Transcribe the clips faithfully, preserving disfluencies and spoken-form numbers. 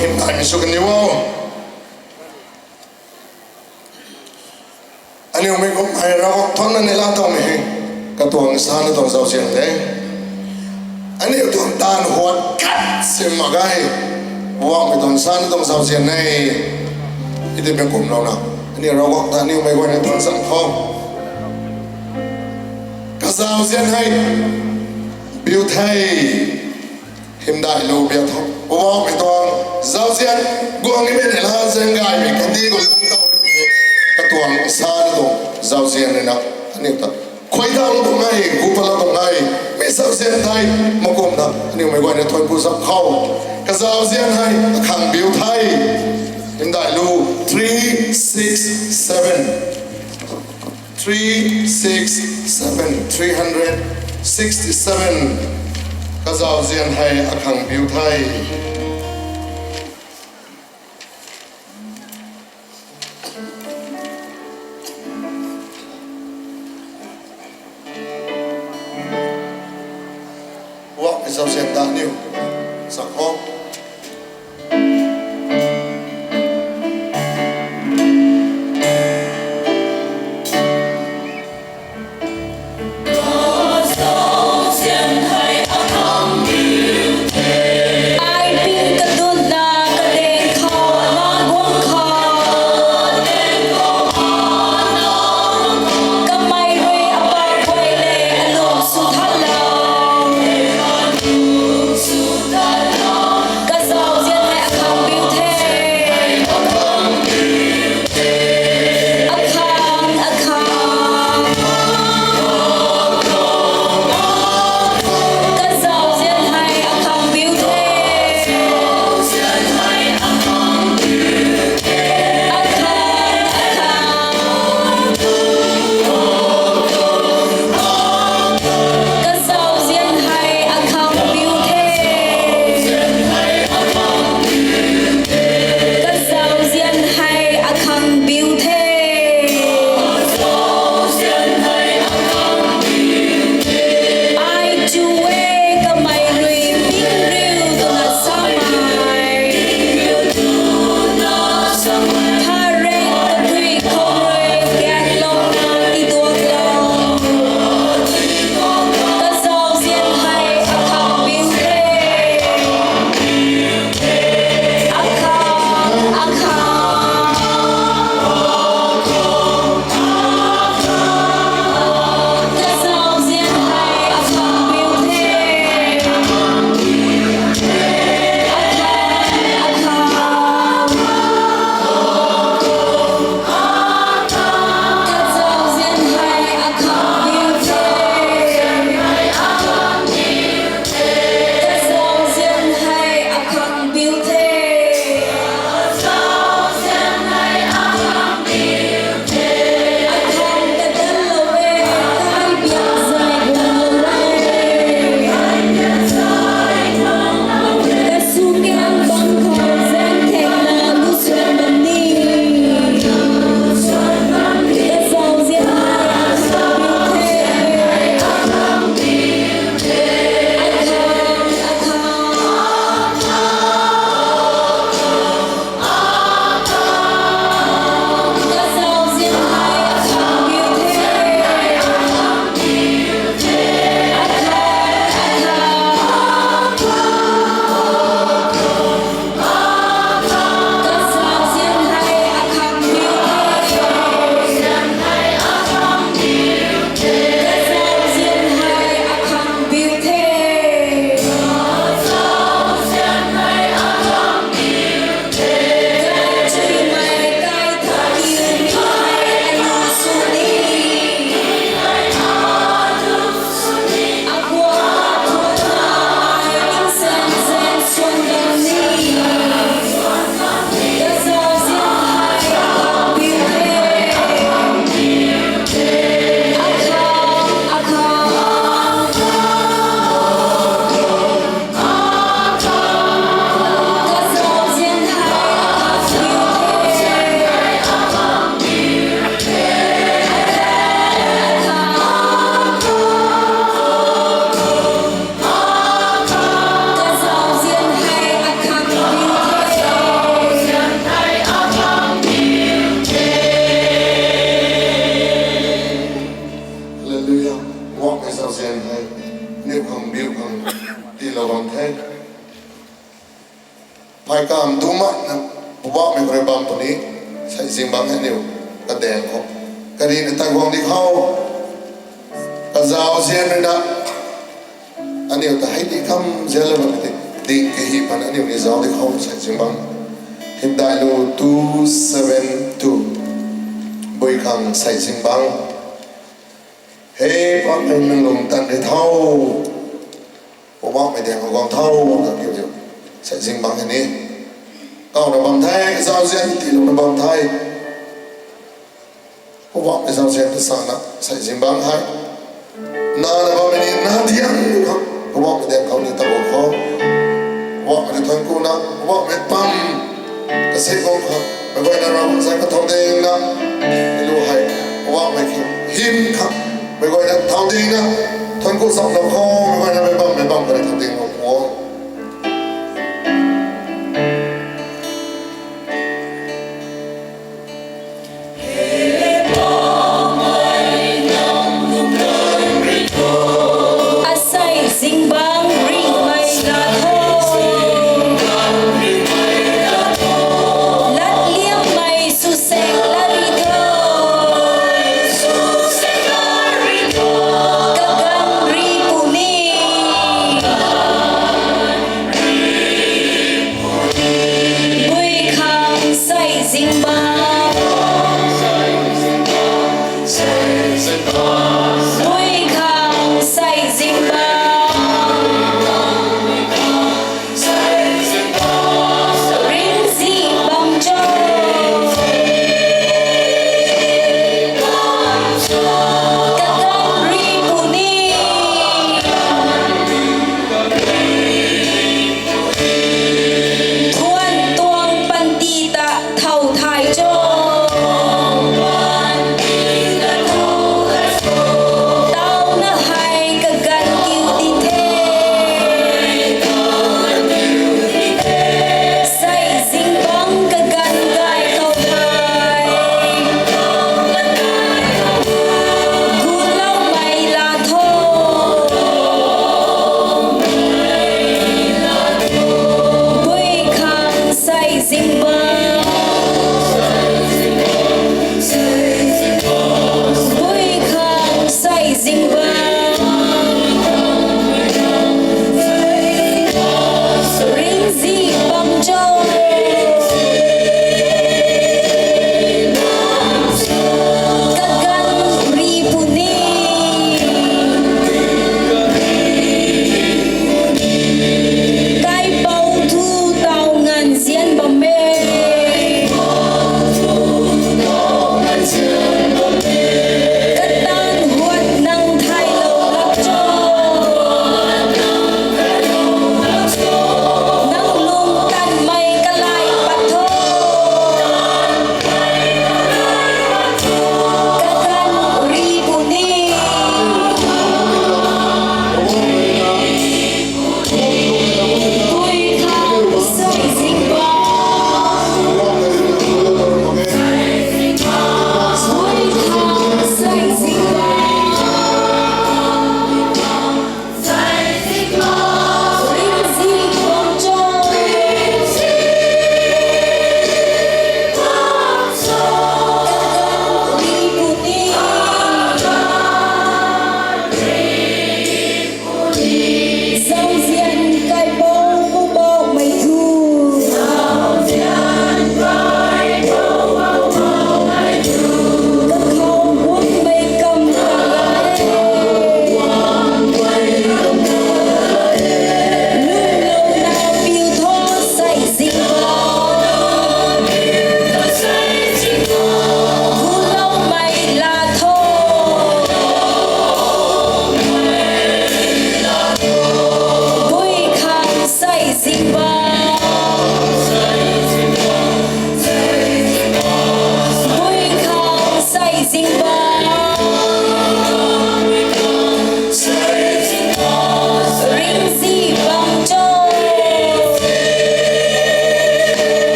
Hymdaihmei sw kaniw o. Aniu mei kum hei Ravguangc thangc na neihla towmei hei katuang sana tuang zauzian de. Aniu tuang taanv huat khat sim mak ge. Poubauhmei tuang sana tuang zauzian e. Idimei kumlouna aniu Ravguangc ta aniu mei guayna tuang zang khou kazauzian hei biu the. Hymdaih lu biak tho. Poubauhmei tuang zauzian guang nimei neihla zaeng gaymei kandih khou lungc towmei katuang sana tuang zauzian rui na aniu ta khuay talou tuang e, gu patlou tuang e. Mi zauzian thei makumna aniu mei guayna thuanc ku zam khou kazauzian hei akhang biu the. Hymdaih lu three six seven. Three six seven, three hundred sixty-seven. Kazauzian hei akhang biu the. Poubauhmei zauzian ta aniu zang khou Phay kam duma na, Poubauhmei khou rui bam puni, sei zingbangc hei aniu kadaeng khou. Kari na ta guang di khou. Kazauzian rui na. Aniu ta hei di kham zian la bam di. Ding kahi pan aniu ni zauc di khou sei zingbangc. Hymdaihlu two seven two. Bui khang sei zingbangc. He Poubauhmei nang lung tan ri thau. Poubauhmei daeng khou guang thau, ta kiu ziu. Sei zingbangc hei ni. Kau na bam the, zauzian tiilou na bam the. Poubauhmei zauzian ta sana, sei zingbangc hei. Na na bammei ni, na diang khou. Poubauhmei daeng khou ni ta guang khou. Poubauhmei ni thuanc ku na, Poubauhmei pam. Kasei guang khou. Meic guayna Ravguangc zanc khou thau ding na. Meic lu hei. Poubauhmei ki hym khang. Meic guayna thau ding na. Thuanc ku zauc na khou. Meic guayna meic bam, meic bam khou thau ding na khou. Asei zingbangc ringhmei na tho. Latliangmei sw seng lat ri tho. Kaganv ri puni.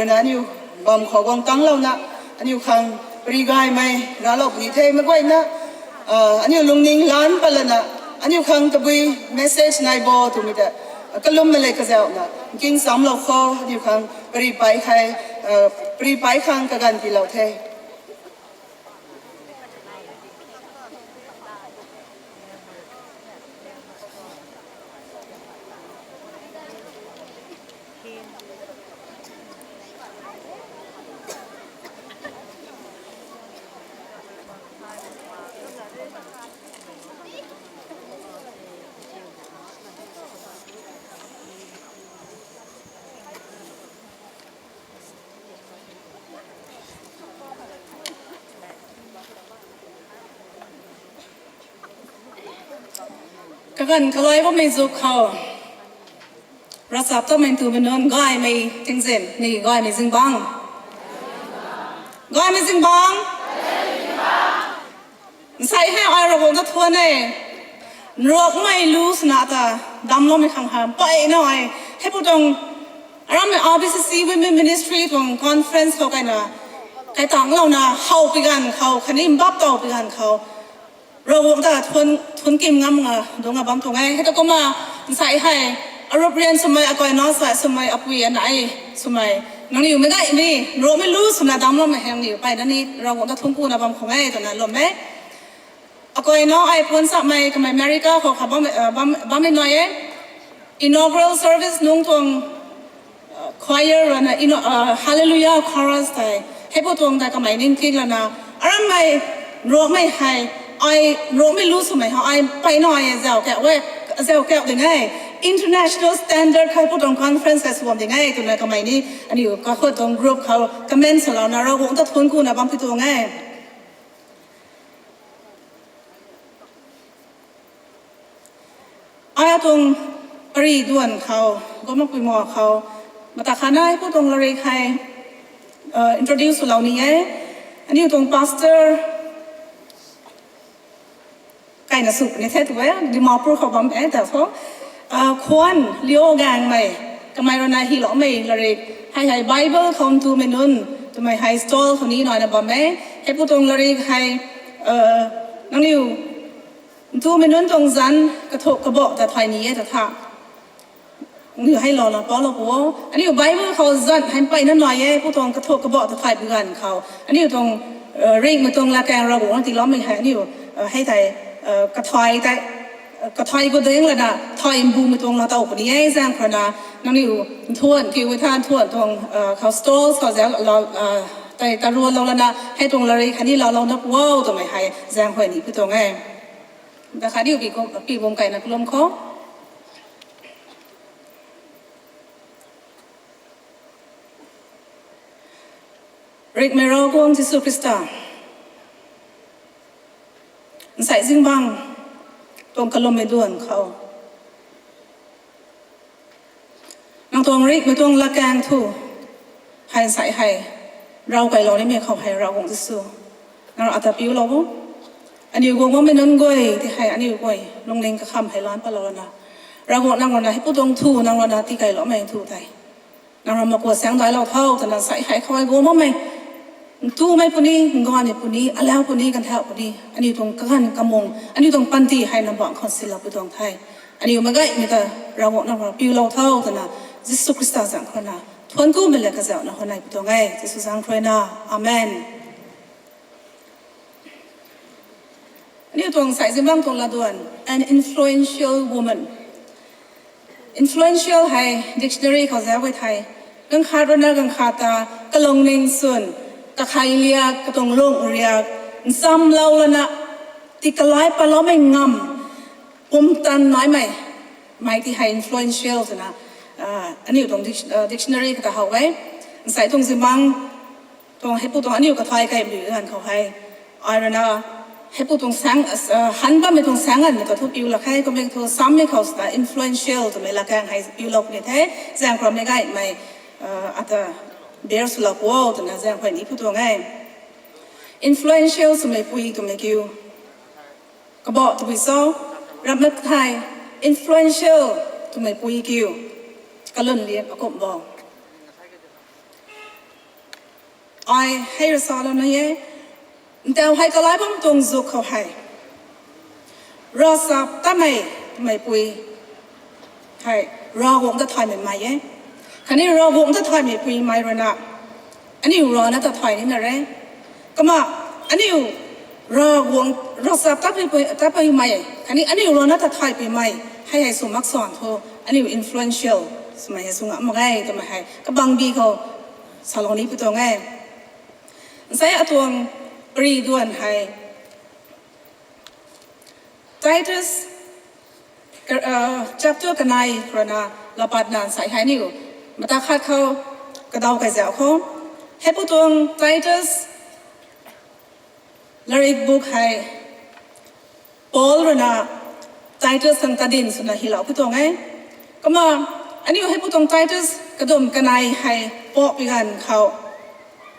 Aniu bam khou guang tangclouna, aniu khang pary gaymei raclou puni the, meic guayna, aniu lungning lan patlana, aniu khang tabui message nai bo twmei ta, kalummei le kazauhna nking chamclou khou aniu khang pary pey khang kaganv tiilou the. Kaganv kalai bammei zuk khou, ravchaptatmei ntumei nunc gaymei tingzin ni gaymei zingbangc, gaymei zingbangc. Nsei hei ai Ravguangc ta thuan e. Nruakmei lu swna ta damcloumei khang ha mpeyna ai, hei pu tuang, arammei R B C C Women Ministry tuang conference khou kaina, kaitangclouna howpui ganv khou khatni mbap towpui ganv khou Ravguangc ta thuan kim ngam nga dungc a bam tuang e. Hei ta kumna nsei hei arup rian swmei, akai na sa swmei, apui anei swmei, nangniw meic gaymei nruakmei lu swna damcloumei hei nangniw mpeyna ni Ravguangc ta thuancku na bam khang e twna lwm e. Akai na ai puan samei kamei America khou kha bammei nai e. Inaugural service nungc tuang choir rana Hallelujah chorus tei hei pu tuang ta kamei ningting lana, arammei nruakmei hei, ai nruakmei lu swmei hei ai mpeyna ai zauc kauh e, zauc kauh ding e. International standard khou hei pu tuang conference kha sw bam ding e twna kamei ni aniu kakhut tuang group khou comment swlouna Ravguangc ta thuancku na bam pi tuang e. Ai tuang pary duan khou, gomapui ma khou, mata khatna hei pu tuang larik hei introduce swlou ni e. Aniu tuang pastor kaina sw puni the tu e, Dimapur khou bam e ta tho. Khwan Lio Gangmei, kamei rana hyloumei larik hei hei Bible khou ntumei nunc twmei hei stall khou ni naina bam e. Hei pu tuang larik hei nangniw ntumei nunc tuang zanc kathuk kabah ta thay ni e ta tha. Aniu hei lou la palou pu o. Aniu Bible khou zanc hei mpeyna nai e, pu tuang kathuk kabah ta thay pu ganv khou aniu tuang ringhmei tuang latkaeng Ravguangc tiiloumei hei aniu hei tei kathay tei kathay khou ding lana thay mbumei tuang laa tow puni e. Zaeng khou rana nangniw nthuan kiu tha nthuan tuang khou stall khou zauc tei taruanlou lana hei tuang larik khatni loulouna pu o twmei hei zaeng khou ni pi tuang e. Da khatni pi bum kaina kalum khou Ringhmei Ravguangc Jisu Khrista, nsei zingbangc tuang kalummei duan khou nang tuang ringhmei tuang latkaeng thu hei nsei hei rav kailou nimei khou hei Ravguangc Jisu, nang rui ata piulou o. Aniu guang bammei nunc guay ti hei aniu guay lungning kakham hei lan patlou lana, Ravguangc nang rui na hei pu tuang thu nang rui na tiikailoumei thu tei nang rui makua saengdailou tho twna nsei hei khou hei guang bammei ntumei puni, nggaymei puni, alau puni, ganthau puni, aniu tuang kaganv kamung, aniu tuang panty hei nang bangc khou silou pi tuang the. Aniu meic gaymei ta Ravguangc nang rui piulou tho twna Jisu Khrista zaeng khou rana thuanckumei le kazauhna huayney pi tuang e. Jisu zaeng khou rui na, amen. Aniu tuang nsei zingbangc tuang latduan, an influential woman. Influential hei dictionary khou zauc e thei, ganv khat rui na ganv khat ta kalungning swn, kakhei liak, katuang lung riak nchamlou lana, tiikalai patloumei ngam, pumtan naimei, mei ti hei influential twna aniu tuang dictionary khou ta how e. Nsei tuang zingbangc tuang hei pu tuang aniu kathay kaimei ganv khou hei, ai rui na hei pu tuang saeng, han bammei tuang saengganvmei ta thu piu lak khe, kummei thu sammei khou swna influential twmei latkaeng hei piulou puni the. Zaeng khou rui meic gaymei ata bear swlou pu o twna zaeng khou ni pu tuang e. Influential swmei pui twmei kiu kabah twpui cho, ramh mak thei, influential twmei pui kiu kalun lian akumh bo. Ai hei rui salou na e, ntau hei kalai bam tuang zuk khou hei, ravchaptatmei twmei pui hei Ravguangc ta thaymei mei e. Khatni Ravguangc ta thaymei puimei rui na, aniu rana ta thay nina re. Kumna aniu Ravguangc, ravchaptatmei pui, tatpuimei, khatni aniu rana ta thaypuimei hei hei sw mak san thu, aniu influential swmei hei sw ngam mak ge twmei hei kabangbi khou salou ni pi tuang e. Nsei atuang pari duan hei Titus, chapter kanei khou rui na lapatna nsei hei aniu mata khat khou kadaw kazauh khou, heipu tuang Titus larik buk hei Paul rui na Titus khang tadin swna hylou pi tuang e. Kumna aniu heipu tuang Titus kadum kanei hei pahpui ganv khou,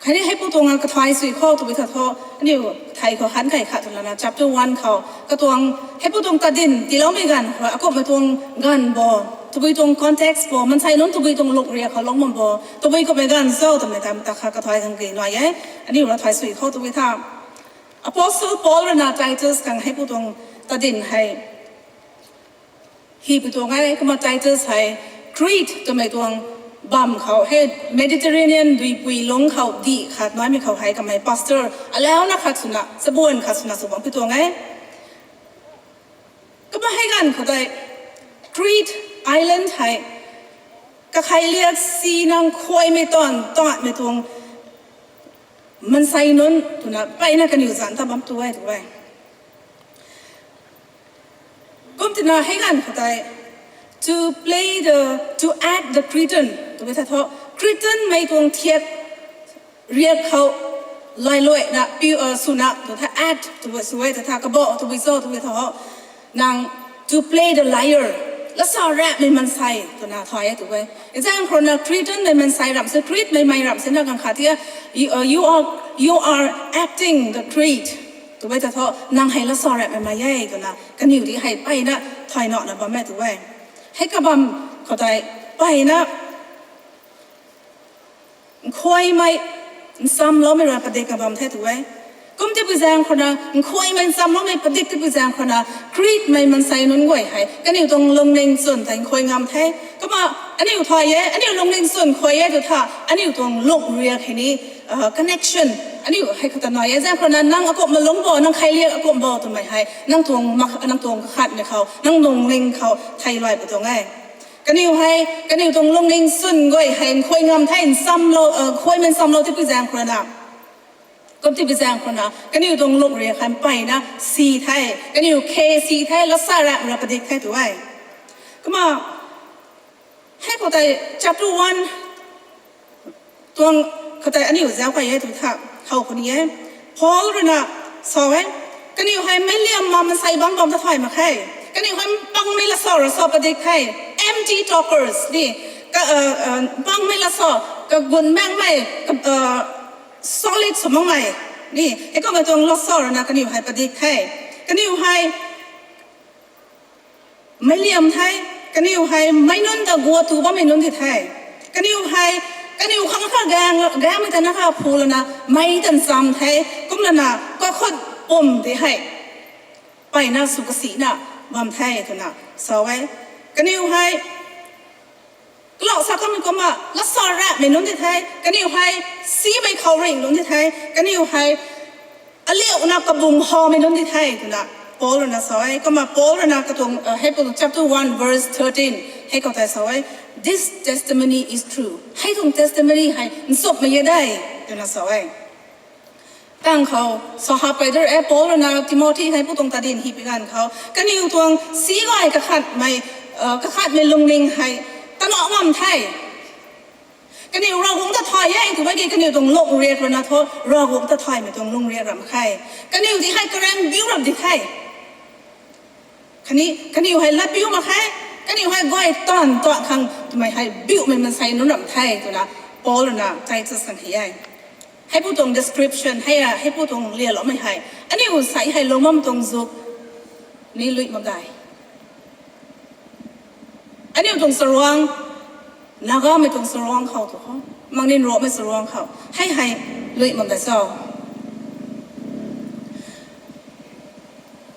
khatni heipu tuang a kathay sui khou tabui tha thu, aniu thei khou han kai khat twna chapter one khou katuang heipu tuang tadin tiiloumei ganv khou akumhmei tuang ganv bo, tabui tuang context bo, mansei nunc tabui tuang lukria khou lung bam bo, tabui kummei ganv cho twmei ta mata khat kathay khang key nai e. Aniu ra thay sui khou tabui tha Apostle Paul rui na Titus khang heipu tuang tadin hei hipui tuang e. Kumna Titus hei Crete twmei tuang bam khou hei Mediterranean duipui lungc khou dih khat naimei khou hei kamei pastor alauna khat swna, chabuan khat swna sw bam pi tuang e. Kumna hei ganv khou tei Crete island hei kakhei liak si nang khuaymei tan tanmei tuang mansei nunc twna mpeyna kaniw zanc ta bam tu e tu e. Kum tina hei ganv khou tei to play the, to act the Cretan twmei tha thu, Cretanmei tuang thiak riak khou lailuaina piu swna tu tha act twmei sw e ta tha kabo twmei cho twmei tha ho, nang to play the lyre, lasa rapmei mansei twna thay e tu e. Example khou rui na Cretanmei mansei ramh se, Cretemei mei ramh se na ganv khat tia, you, you are, you are acting the Crete twmei ta thu, nang hei lasa rapmei mei e twna kaniw di hei mpeyna thay nana bam e tu e. Hei kabam khou tei mpeyna nkhuaymei nchamloumei rui padik kabam the tu e. Kum tipui zaeng khou na nkhuaymei nchamloumei padik tipui zaeng khou na Cretemei mansei nunc guay hei kaniw tuang lungning chwn tei nkhuay ngam the. Kumna aniu thay e, aniu lungning chwn nkhuay e tu tha, aniu tuang lungriak hei ni connection aniu hei khou ta nai e. Zaeng khou na nang akumh ma lung bo, nang khei liak akumh bo twmei hei nang tuang mak, nang tuang kakhatmei khou, nang lungning khou thei luai pu tuang e. Kaniw hei kaniw tuang lungning chwn guay hei nkhuay ngam the, nkhuaymei nchamlou tipui zaeng khou na, kum tipui zaeng khou na kaniw tuang lungriak hei mpeyna si the, kaniw khe si the, lasa rap ra padik the tu e. Kumna hei khou tei chapter one tuang khou tei aniu zauc kai e tu tha, how khou ni e. Paul rui na sa e, kaniw hei meic liam ma mansei bam bam ta thay mak khe. Kaniw hei mpangmei lasa ra sa padik the, empty talkers ni, mpangmei lasa, kagun maengmei, solid sw makmei ni, heikumna tuang lasa rui na kaniw hei padik the. Kaniw hei meic liam the, kaniw hei meic nunc ta guat tu bammei nunc di the. Kaniw hei kaniw khang kha gaeng, gaengmei ta na kha phu lana meic tan cham the, kumlana kakhut pum di hei mpeyna sw kasina bam the twna sa e. Kaniw hei kalou sa kamei kumna lasa rapmei nunc di the, kaniw hei simei khou ringh nunc di the, kaniw hei aliuna kabung hawmei nunc di the twna Paul rui na sa e. Kumna Paul rui na katuang heipu chapter one verse thirteen hei khou tei sa e, this testimony is true, hei tuang testimony hei nchumhmei e de twna sa e. Tang khou sa hap pei de e, Paul rui na Timothy hei pu tuang tadin hipui ganv khou kaniw tuang si gay kakhatmei, kakhatmei lungning hei tana ngam the. Kaniw Ravguangc ta thay e twmei ki kaniw tuang lungriak rui na thu Ravguangc ta thaymei tuang lungriak ram khe. Kaniw di hei karaeng biu ram di the. Khatni kaniw hei latpiu mak khe, kaniw hei guay taanv tuang khang twmei hei biumei mansei nunc ram the twna Paul rui na Titus khang hei e. Heipu tuang description hei a, heipu tuang lialoumei hei aniu sei hei lungmam tuang zuk ni lui mak ge. Aniu tuang charuang, Nagamei tuang charuang khou tu kho Mangnin ruakmei charuang khou hei hei lui mak da cho.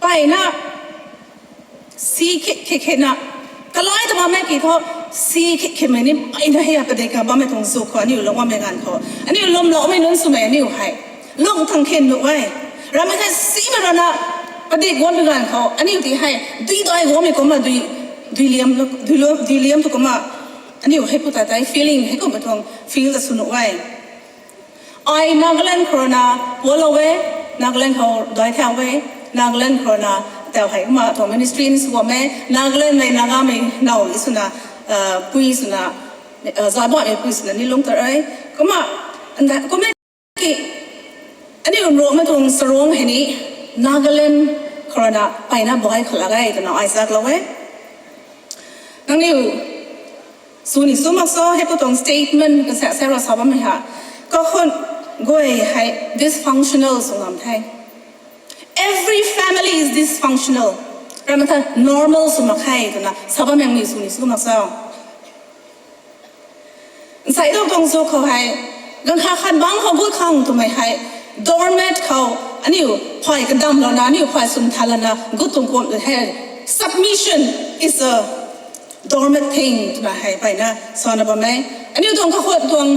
Mpeyna si khit khit khitna, kalai ta bammei ki thu, si khit khitmei ni mpeyna hei padik ka bammei tuang zuk khou aniu lungc bammei ganv khou, aniu lwmloumei nunc swmei aniu hei lung thang khin nuh e. Ramei thei simei rana padik guangmei ganv khou aniu ti hei dui dai guangmei kumna dui, dui liam, dui liam, dui liam tu kumna aniu hei pu ta tei feeling hei kumna tuang feel ta sw nuh e. Ai Nagaland khou rana pualou e, Nagaland khou dai thau e, Nagaland khou rana tau hei kumna tuang ministry ni sw bam e, Nagalandmei Nagamei now ni swna, pui swna, zabaihmei pui swna ni lungc ta e. Kumna, kumna ki, aniu ruakmei tuang charuang hei ni Nagaland khou rana mpeyna bai khou lak e twna ai zaklou e. Nangniw sw ni sw mak cho, hei pu tuang statement kasaek sa rou sa bammei ha, kakhun guay hei dysfunctional sw ngam the. Every family is dysfunctional. Ramei thei normal sw mak khe twna sa bammei ni sw ni sw mak cho. Nsei dou tuang zuk khou hei, ganv khat khat bangc khou gut khang twmei hei, doormat khou aniu phay kadamlouna, aniu phay swn thaylana gut tuang kum hei, submission is a doormat thing twna hei mpeyna sana bam e. Aniu tuang kakhun tuang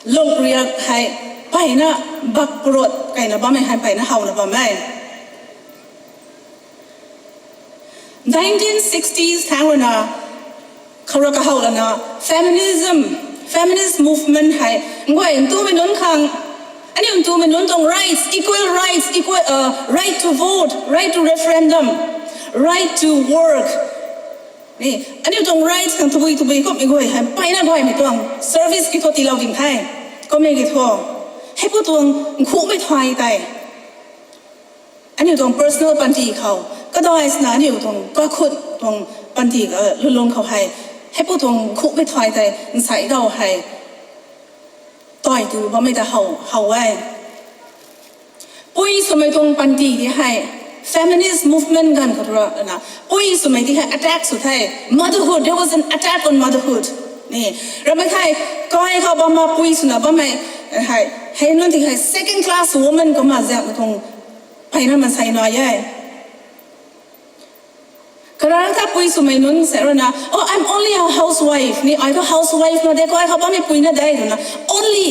lungriak hei mpeyna bak parut keyna bammei hei mpeyna howna bam e. Nineteen sixties thangc rana, khou ra kahow lana, feminism, feminist movement hei nguay ntumei nunc khang, aniu ntumei nunc tuang rights, equal rights, equal, right to vote, right to referendum, right to work, ni aniu tuang rights khang tabui tabui kummei guay hei mpeyna gaymei tuang service ki thu tiilou ding the. Kummei ki thu, hei pu tuang nkhumei thay tei aniu tuang personal panty khou, kadai swna aniu tuang kakhun tuang panty ka lulung khou hei, hei pu tuang nkhumei thay tei nsei dou hei tai tu bammei ta how how e. Pui swmei tuang panty ti hei, feminist movement ganv khou rana pui swmei ti hei attack sw the. Motherhood, there was an attack on motherhood, ni ramei thei kai khou bamna pui swna bammei hei, hei nunc ti hei second class woman kumna ziakmei tuang mpeyna maansei nai e. Karana ta pui swmei nunc sa rana, oh, I'm only a housewife, ni ai thu housewife na de, kai khou bammei pui na de twna, only,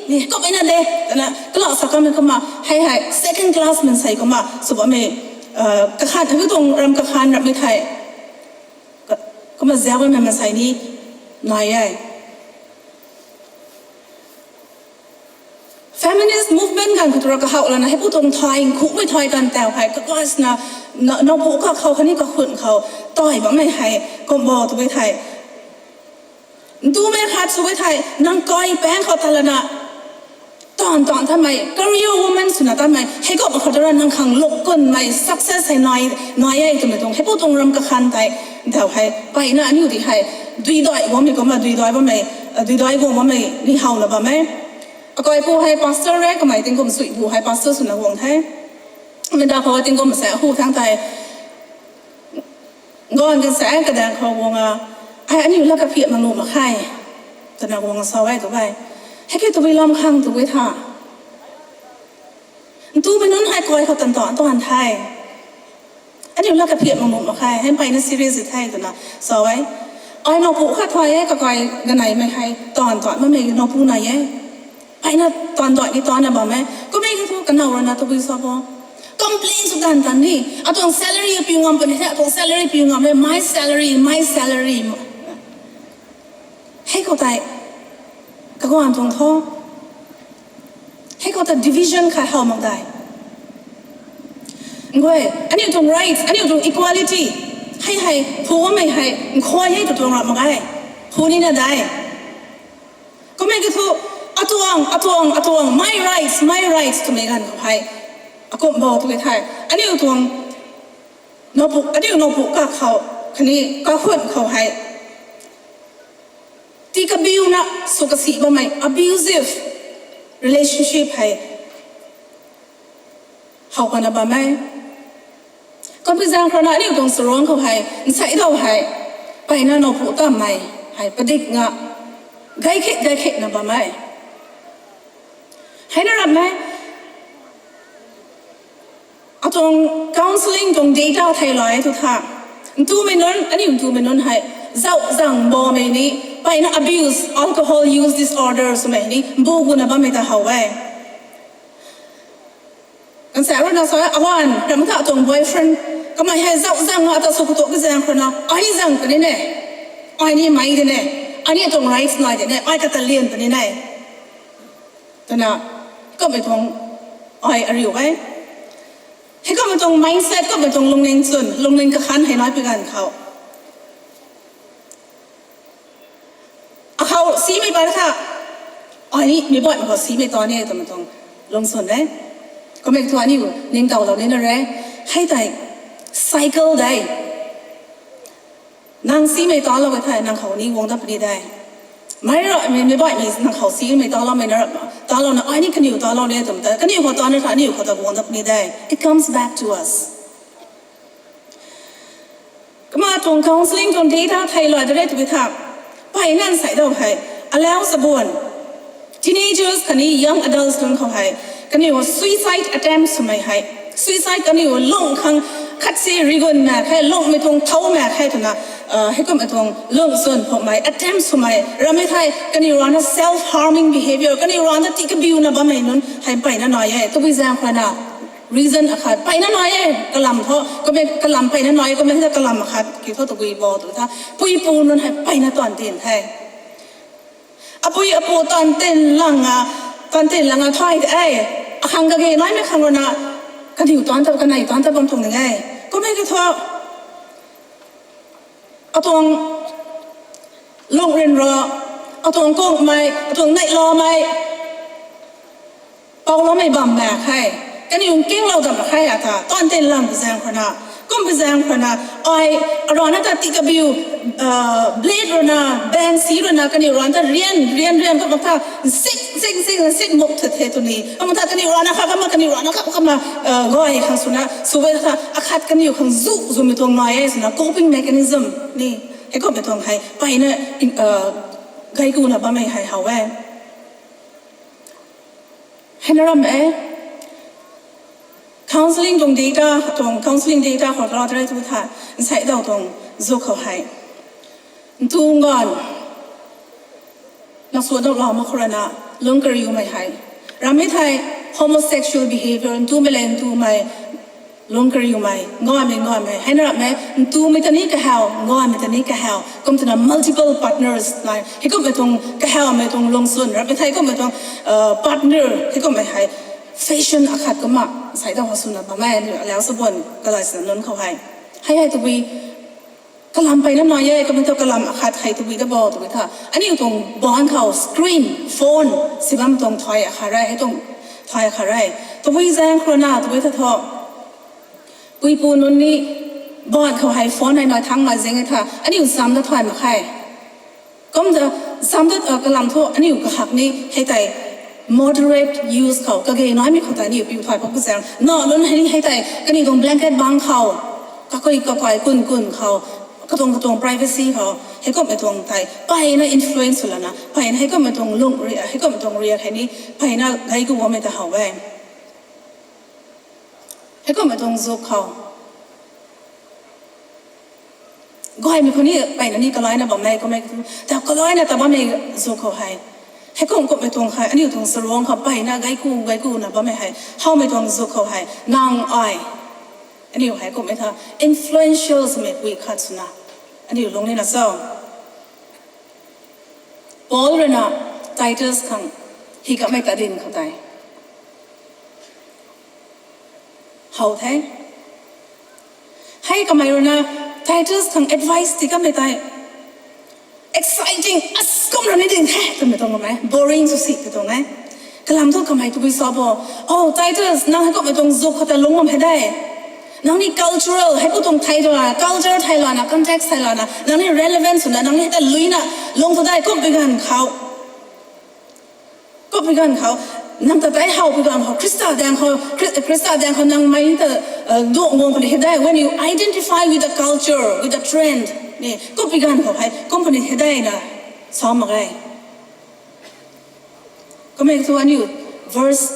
ni kummei na de twna kalou sa kamei kumna hei hei second class maansei kumna sw bammei, kakhan, hei tuang ram kakhan ramei thei kumna ziak bammei maansei ni nai e. Feminist movement ganv khou tu ra kahow lana hei pu tuang thay nkhumei thay tan tau hei kakasna, nowpu kakhou khatni kakhun khou tai bammei hei kumbo twmei thei, ntumei khat sw e thei nang kai paeng khou ta lana taanv taanv tamei career woman swna tamei hei kumbo khou tu ra nang khang luk kunmei success hei nai e twmei tuang hei pu tuang ram kakhan tei, tau hei mpeyna aniu ti hei dui dai guangmei kumna dui dai bammei, dui dai guang bammei ni howna bam e. Akai pu hei pastor e, kamei tingkum sui pu hei pastor swna guang the. Mei da khou tingkum sa hu thangc tei ganv kan sa kadaeng khou guang a, ai aniu lat kaphiak mak nuh mak khe twna guang sa e tu e. Hei ki tabui lam khang tu e tha, ntumei nunc hei kai khou tan tan tan the. Aniu lat kaphiak mak nuh mak khe, hei mpeyna serious the twna sa e. Ai nowpu khat thay e, kakai ganeimei hei taanv taanv bammei nowpu nai e. Mpeyna taanv taanv ni taanvna bam e. Kummei ki thu kanow rana tabui sa bo, complain sw tan tan ni, atuang salary piu ngam puni the, atuang salary piu ngam e, my salary, my salary. Hei khou tei kaguan tuang tho. Hei khou ta division khat how mak dei. Nguay, aniu tuang rights, aniu tuang equality hei hei phu bammei hei nkhuay hei tu tuang ram mak ge. Phu nina dei. Kummei ki thu atuang atuang atuang my rights, my rights twmei ganv khou hei akumbo twmei thei aniu tuang nowpu, aniu nowpu kakhou khatni kakhun khou hei tii kabiuna sw kasi bammei abusive relationship hei how pana bam e. Kumpui zaeng khou rana aniu tuang charuang khou hei nsei dou hei mpeyna nowpu tamei hei padik nga Gay khe, gay khe na bam e. Hei na ram e. Atuang counselling tuang data thei lai tu tha. Ntumei nunc, aniu ntumei nunc hei, zauh zang bammei ni, mpeyna abuse, alcohol use disorder swmei ni, mbu guna bammei ta how e. Kansa rui na sa, awan, ram ta atuang boyfriend, kamei hei zauh zang ata sw khou tu kazaeng khou na, ai ni zang kani ne, ai ni mei de ne, ai ni atuang rights nai de ne, ai kata lian puni ne. Twna, kummei tuang, ai ariu e. Hei kummei tuang mindset, kummei tuang lungning chwn, lungning kakhan hei nai pi ganv khou. Akhou simei pat tha, ai ni mi baihmei khou simei ta ni twmei tuang lungchwn e. Kummei thu aniu ningtowlou nina re. Hei tei cycle de. Nang simei talou e thei nang khou ni guang dat puni de. Mei ra mi, mi baihmei nang khou simei taloumei na ra, talouna ai ni kaniw talou ni twmei ta, kaniw khou ta ni tha, aniu khou ta guang dat puni de. It comes back to us. Kumna tuang counselling tuang data thei lai de re tw tha. Mpeyna nsei dau hei, alau sabuan, teenagers khatni young adults nunc khou hei, kaniw suicide attempt swmei hei, suicide kaniw lung khang khat si rigun mak khe, lungmei tuang thau mak khe twna, heikummei tuang lungchwn phoumei, attempt swmei ramei thei, kaniw rana self harming behaviour, kaniw rana tikabiuna bammei nunc hei mpeyna nai e, tabui zaeng khou na reason akhat mpeyna nai e, kalam thu, kummei kalam mpeyna nai e, kummei ta kalam akhat kiu thu tabui bo tw tha, puipu nunc hei mpeyna tuan tin the. Apui apu tuan tin lang a, tuan tin lang a thay de e, akhang kage naimei khang rana, kaniw tuan ta, kanei tuan ta bam tuang ning e. Kummei kiu thu, atuang lungh ryanra, atuang kungmei, atuang neihlamei, pouloumei bam mak khe, kaniw nkinglou dam mak khe ata, tuan tin lang pi zaeng khou na, kum pi zaeng khou na, ai, arana ta tikabiu, blade rana, bang si rana, kaniw rana ta rian, rian, rian, kum mak tha, sik, sik, sik, sik muk the the tw ni, kum mak tha kaniw rana kha, kum mak kaniw rana kha, kum mak, gay khang swna, sw e tha, akhat kaniw khang zu, zumei tuang nai e swna, coping mechanism ni, heikummei tuang hei, mpeyna, gay kuna bammei hei how e. Hei na ram e, counselling tuang data, tuang counselling data khou rui tw tha, nsei dau tuang zu khou hei, ntu nganv, na sw dau lou mak khou rana, lung kariumei hei, ramei thei, homosexual behaviour, ntumei le ntumei, lung kariumei, ngaymei, ngaymei, hei na ram e, ntumei ta ni kahaw, ngaymei ta ni kahaw, kum twna multiple partners nai, heikummei tuang kahawmei tuang lungchwn, ramei thei kummei tuang, partner, heikummei hei, fashion akhat kumna, nsei dau khou swna bam e, aniu alau sabuan, kalai sina nunc khou hei. Hei hei tabui, kalam mpeyna nai e, kummei thu kalam akhat hei tabui ta bo, tabui tha. Aniu tuang baanc khou screen, phone, si bam tuang thay akhat re, hei tuang thay akhat re. Tabui zaeng khou na, tabui tha thu. Puipu nunc ni baanc khou hei phone hei nai thangmei zaeng e tha, aniu sam ta thay mak khe. Kum ta, sam ta, kalam thu aniu kahak ni hei tei moderate use khou, kage naimei khou tei aniu piu thay pok zaeng. Na nunc hei ni hei tei, kaniw tuang blanket bang khou, kakui kakai kun kun khou, katuang katuang privacy khou, heikummei tuang tei, mpeyna influence sw lana, mpeyna heikummei tuang lung ri, heikummei tuang riak hei ni, mpeyna gay ku bammei ta how e. Heikummei tuang zuk khou. Gaymei khou ni, mpeyna ni kalaina bam e, kummei thu, ta kalaina ta bammei zuk khou hei. Heikum kummei tuang hei, aniu tuang saruang khou mpeyna gay ku, gay kuna bammei hei. Howmei tuang zuk khou hei, nang ai. Aniu hei kummei tha, influential swmei pui khat swna. Aniu lung nina cho. Paul rui na Titus khang, hi kamei ta din khou tei. How the. Hei kamei rui na Titus khang advice ti kamei tei. Exciting, as kum rui ni ding the, twmei tuang kamei. Boring sw si tw tuang e. Kalam thu kamei tabui sa bo. Oh, Titus, nang heikumhmei tuang zuk khou ta lungc bam hei de. Nang ni cultural, heikum tuang thei lana, culture thei lana, context thei lana, nang ni relevant swna, nang ni hei ta luina, lungc tu de, kumpui ganv khou. Kumpui ganv khou, nang ta tei howpui ganv khou, Khrista daeng khou, Khri-, Khrista daeng khou nang mei ta, duang guang puni hei de, when you identify with the culture, with the trend, ni, kumpui ganv khou hei, kum puni hei de na, sa mak ge. Kamei thu aniu verse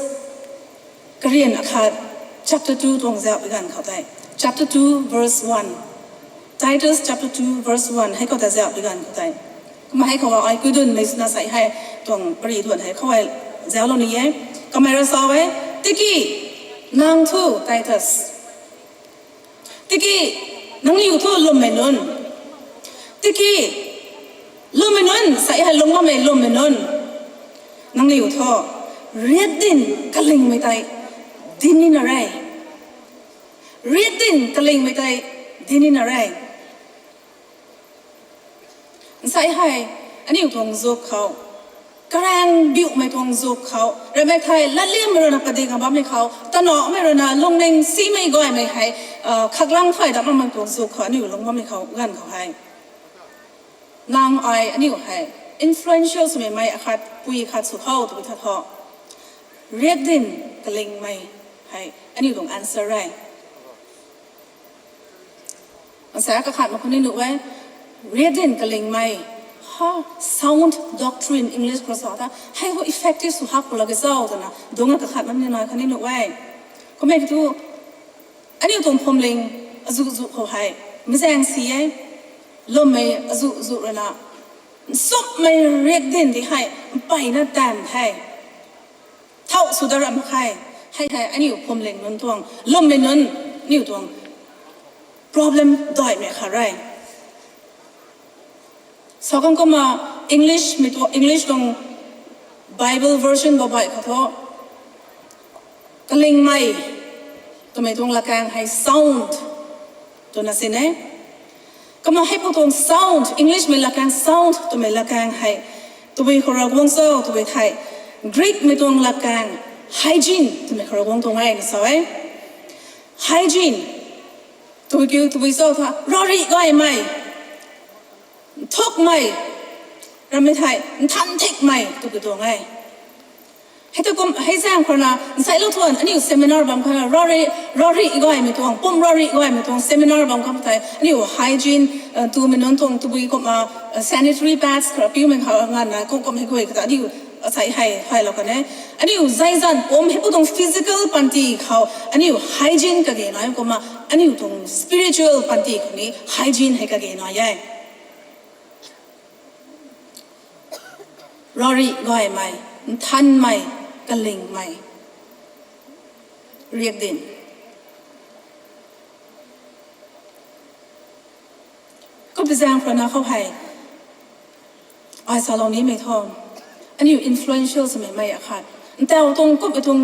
karian akhat, chapter two tuang zauh pi ganv khou tei. Chapter two verse one. Titus chapter two verse one hei khou ta zauh pi ganv khou tei. Kumna hei khou ai kuidunmei swna sei hei tuang pari duan hei khou ai zauclou ni e. Kamei rui sa e, tiki nang thu Titus, tiki nangniw thu lwmmei nunc, tiki lwmmei nunc, sei hei lung bammei lwmmei nunc, nangniw thu riakdanv kalingmei tei dinc nina re. Riakdanv kalingmei tei dinc nina re. Nsei hei aniu tuang zuk khou, karaeng biuhmei tuang zuk khou, ramei thei latliammei ruina padikna bammei khou, tanamei ruina lungning simei gaymei hei, khaklang thay dat makmei tuang zuk khou aniu lung bammei khou ganv khou hei, nang ai aniu hei influential swmei mei akhat pui khat sw khou twbi tha thu, riakdanv kalingmei hei aniu tuang answer e. Asa kakhat mak khou ni nuh e, riakdanv kalingmei, ha, sound doctrine English khou sa ta hei khou effective sw hak pw lak e zauc twna dungc a kakhat mak ni nai khou ni nuh e. Kummei thu aniu tuang phuamling azuh zuh khou hei mazaeng si e. Lwmmei azuh zuh ruina nchumhmei riakdanv di hei mpeyna taanv hei thau sw dat ram khe. Hei hei aniu phuamling nunc tuang, lwmmei nunc, aniu tuang problem daihmei khat re. Sa khang kumna English tuang Bible version babai khou thu kalingmei twmei tuang latkaeng hei sound twna sin e. Kumna hei pu tuang sound, English mei latkaeng sound twmei latkaeng hei tabui khou Ravguangc cho twbi thei, Greek mei tuang latkaeng hygiene twmei khou Ravguangc tuang e na sa e. Hygiene tw kiu tabui cho tha ravri gaymei, nthukmei, ramei thei nthan thikmei tw kiu tuang e. Hei tu kum hei zaeng khou na nseilou thuan aniu seminar bam khou na ravri gaymei tuang, pum ravri gaymei tuang seminar bam khou tei aniu hygiene twmei nunc tuang tabui kumna sanitary pads khou piumei khou nganvna kum kum hei guay khou ta aniu asei hei haylou kan e. Aniu zaizan pum hei pu tuang physical panty khou aniu hygiene kage nai kumna aniu tuang spiritual panty khou ni hygiene hei kage nai e. Ravri gaymei, nthanmei, kalingmei riakdanv. Kumpi zaeng khou na khou hei ai salou nimei thu aniu influential swmei mei akhat, ntau tuang kummei tuang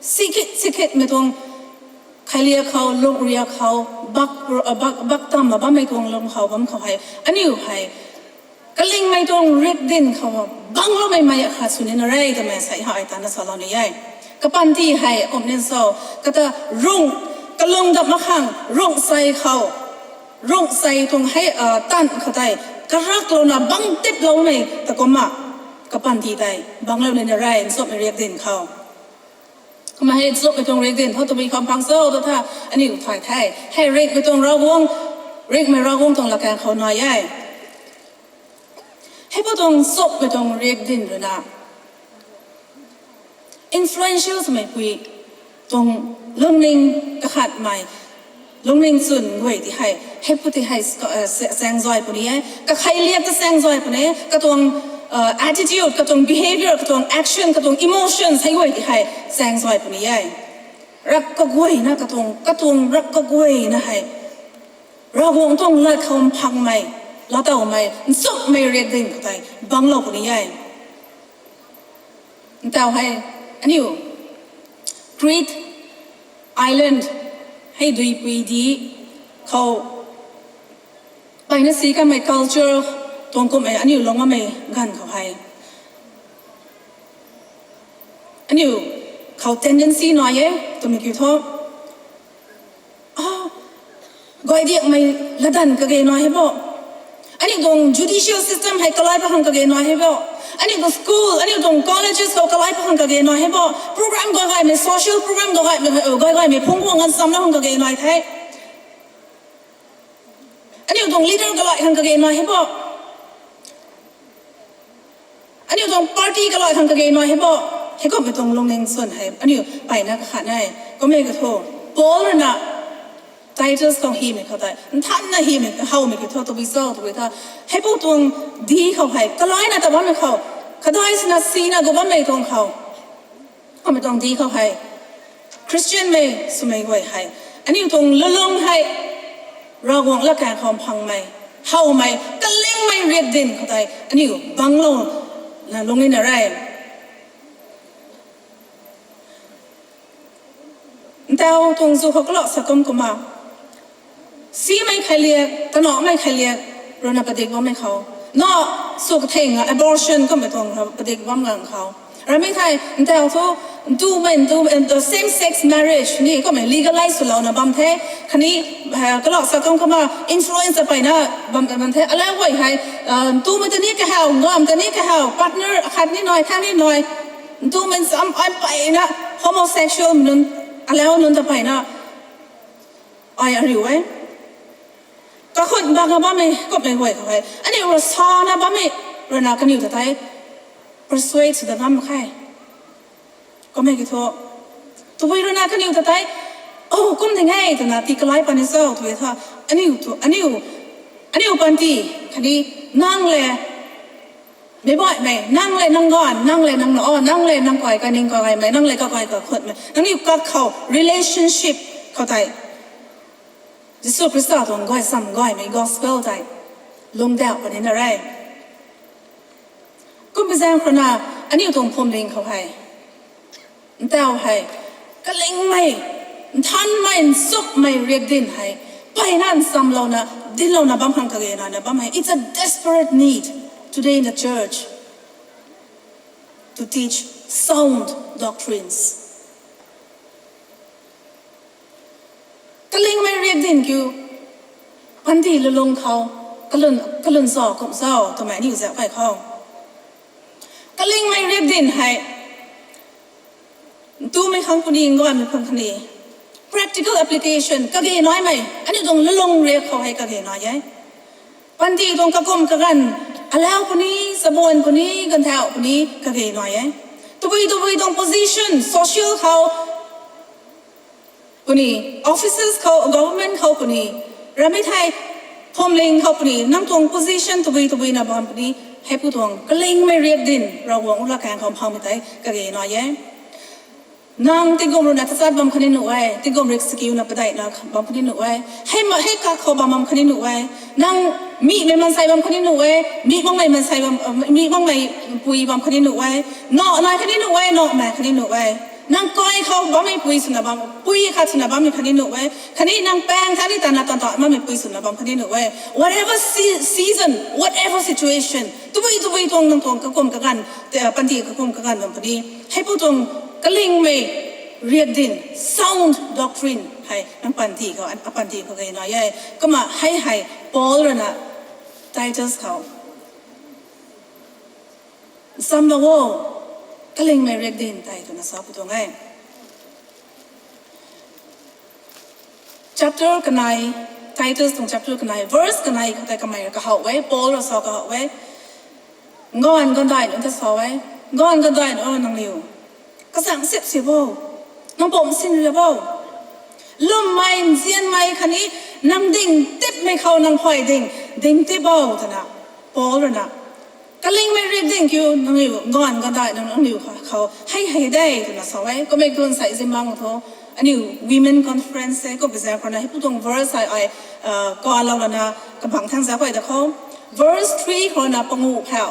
sikit sikitmei tuang khailiak khou, lungriak khou, bak tamna bammei tuang lung khou bam khou hei aniu hei kalingmei tuang riakdanv khou bangloumei mei akhat sw nina re twmei sei hei tana salou ni e. Kapanty hei kum nin cho, kata rung, kalung dap mak khang rung sei khou, rung sei tuang hei tan khou tei karaklouna bang tiploumei ta kumna kapanty tei banglou nina re nchumhmei riakdanv khou. Kumna hei nchumhmei tuang riakdanv khou tabui kham phang cho tu tha aniu thay the. Hei ringhmei tuang Ravguangc, ringhmei Ravguangc tuang latkaeng khou nai e. Hei pu tuang nchumhmei tuang riakdanv ruina influential swmei pui tuang lungning kakhatmei, lungning chwn guay ti hei hei pu ti hei chaeng zay puni e, kakhailiak ta chaeng zay puni e, katuang attitude, katuang behavior, katuang action, katuang emotions hei guay ti hei chaeng zay puni e. Rak kaguayna katuang, katuang rak kaguayna hei Ravguangc tuang lat khou mphangmei, laatowmei nchumhmei riakdanv khou tei banglou puni e. Ntau hei aniu Crete Island hei duipui di khou peyna si kamei culture tuang kummei aniu lung bammei ganv khou hei aniu khou tendency nai e twmei kiu thu, gaydiakmei latdanv kage nai hei bo. Aniu tuang judicial system hei kalai pa khang kage nai hei bo. Aniu tuang school, aniu tuang colleges khou kalai pa khang kage nai hei bo. Program gaygaymei, social program gaygaymei, gaygaymei phungc guang ganv chamna khang kage nai the. Aniu tuang leader kalai khang kage nai hei bo. Aniu tuang party kalai khang kage nai hei bo. Hei kummei tuang lungning swn hei aniu mpeyna kakhat nai. Kummei kathu, Paul rui na Titus khou hymei khou tei, nthanna hymei, howmei kiu thu tabui cho, tabui tha, heipou tuang di khou hei kalaina ta bammei khou, kadai sina sina gu bammei tuang khou, kummei tuang di khou hei, Christianmei swmei guay hei, aniu tuang lulung hei Ravguangc latkaeng khou mphangmei, howmei, kalingmei riakdanv khou tei aniu bangclou na lungning na re. Ntau tuang zu khou kalou sa kum kumna, simei khailiak, tanamei khailiak rui na padik bammei khou, na sw katheng abortion kummei tuang padik bam ngang khou, ramei thei ntau thu ntumei ntu, same sex marriage ni kummei legalize swlouna bam the. Khatni kalou sa kum kumna influence peyna bam bam the. Alau guay hei ntumei ta ni kahaw, ngam ta ni kahaw, partner akhat ni nai, thang ni nai, ntumei sam ai peyna homosexual nunc, alau nunc ta peyna ai ariu e. Kakhun bang a bammei kummei guay khou hei aniu rui sana bammei rui na kaniw ta tei persuade sw dat ngam mak khe. Kummei kiu thu, tabui rui na kaniw ta tei, o kum ding e twna tii kalai puni cho tw tha, aniu thu, aniu, aniu panty, khatni nang le meibaihmei, nang le nang ganv, nang le nang na o, nang le nang kai kaning kagaymei, nang le kakai kakhunmei, nangniw kak khou relationship khou tei Jisu Khrista tuang guay sam gaymei gospel tei lungdauh puni na re. Kumpui zaeng khou na, aniu tuang phuamling khou hei, ntau hei, kalingmei, nthanmei, nchumhmei riakdanv hei mpeyna nchamlouna, dinclouna bam khang kage nai na bam hei. It's a desperate need today in the church to teach sound doctrines. Kalingmei riakdanv kiu, panty lulung khou, kalun, kalun zauc kum zauc twmei aniu zauc kai khou, kalingmei riakdanv hei ntumei khang puni, ngganvmei khang khatni practical application kage naimei, aniu tuang lulung riak khou hei kage nai e. Panty tuang kakum kaganv, alau puni, chabuan puni, ganvthau puni, kage nai e. Tabui tabui tuang position, social khou puni, offices khou, government khou puni, ramei thei, phuamling khou puni, nang tuang position tabui tabui na bam puni, heipu tuang kalingmei riakdanv Ravguangc latkaeng khou mphangmei tei kage nai e. Nang tingkum rui na tachat bam khatni nuh e, tingkum rik sakiuna padeihna bam khatni nuh e, hei ma, hei kak khou bam bam khatni nuh e, nang mihmei mansei bam khatni nuh e, mi makmei mansei bam, mi makmei pui bam khatni nuh e, naw nai khatni nuh e, naw mei khatni nuh e. Nang kai khou bammei pui swna bam, pui khat swna bammei khatni nuh e, khatni nang paeng khatni tana tan ta makmei pui swna bam khatni nuh e. Whatever se-, season, whatever situation, tabui tabui tuang nang tuang kakum kaganv, te, panty kakum kaganv bam puni, heipu tuang kalingmei riakdanv, sound doctrine hei nang panty khou, apanty khou kage nai e. Kumna hei hei Paul rui na Titus khou ncham la o, kalingmei riakdanv tei twna sa pu tuang e. Chapter kanei, Titus tuang chapter kanei, verse kanei khou tei kamei kahow e, Paul rui sa kahow e. Nganv gandai nunc ta sa e, nganv gandai nunc o, nangniw kazang sip sip o, nang bam sin riap o, lwmmei nzianmei khatni nang ding tipmei khou nang huay ding, ding tip o twna Paul rui na kalingmei riakdanv kiu nangniw nganv gandai nunc nangniw khou hei hei de twna sa e. Kummei tuang sai zimmang thu, aniu women conference e, kummei zaeng khou na heipu tuang verse hei ai kalou lana kabang thang zauc kai da khou, verse three khou na panguh phau,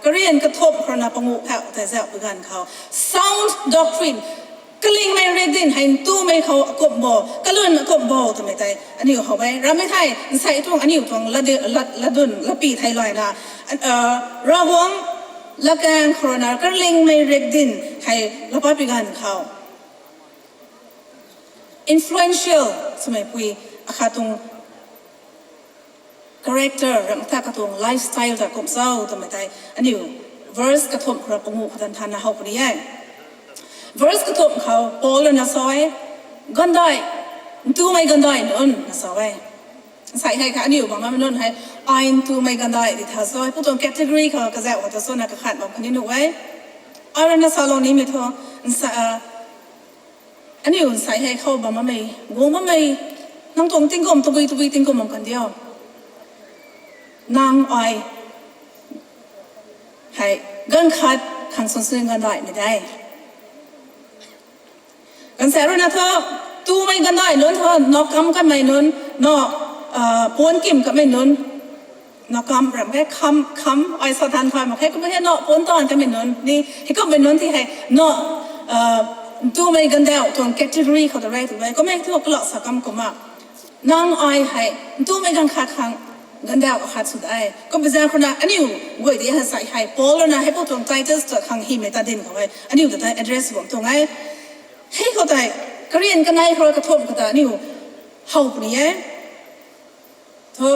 karian kathumh khou na panguh phau tei zauc pu ganv khou, sound doctrine, kalingmei riakdanv hei ntumei khou akum bo, kalun akum bo twmei tei aniu how e. Ramei thei nsei tuang aniu tuang ladi-, la-, latdyn lapi thei layna, Ravguangc latkaeng khou rui na kalingmei riakdanv hei laa pat pi ganv khou, influential swmei pui akhat tuang character, ramh ta katuang lifestyle ta kum cho twmei tei aniu verse kathumh khou rui panguh khou tan thanna how puni e. Verse kathumh khou Paul rui na sa e, gandai, ntumei gandai nunc na sa e. Nsei hei kha aniu bam bammei nunc hei, ai ntumei ganvdaih di tha so, hei pu tuang category kha kazauh kha ta so na kakhat bam khatni nuh e. Ai rui na salou nimei thu, nsa, a, aniu nsei hei khou bam bammei, guang bammei, nang tuang tingkum, tabui tabui tingkum bam kan diu. Nang ai hei, ganv khat khang swn swn ganvdaihmei de. Ganvsaekc rui na thu, ntumei ganvdaih nunc thu, na kam kamei nunc, na, a, puan kim kamei nunc, na kam ram khe, kham, kham, ai sa than thay mak khe, kumna hei na puan taanv kamei nunc, ni, hei kummei nunc ti hei, na, a, ntumei ganvdaih tuang category khou ta rei tu e, kummei thu kalak sa kam kumna. Nang ai hei, ntumei ganv khat khang, ganvdaih khat sw de. Kumna zaeng khou na aniu guay di hei sai hei, Paul rui na hei pu tuang Titus ta khang hymei ta dinc khou hei, aniu ta tei address bam tuang e. Hei khou tei, karian kanei khou kathumh khou ta aniu how puni e. Thu,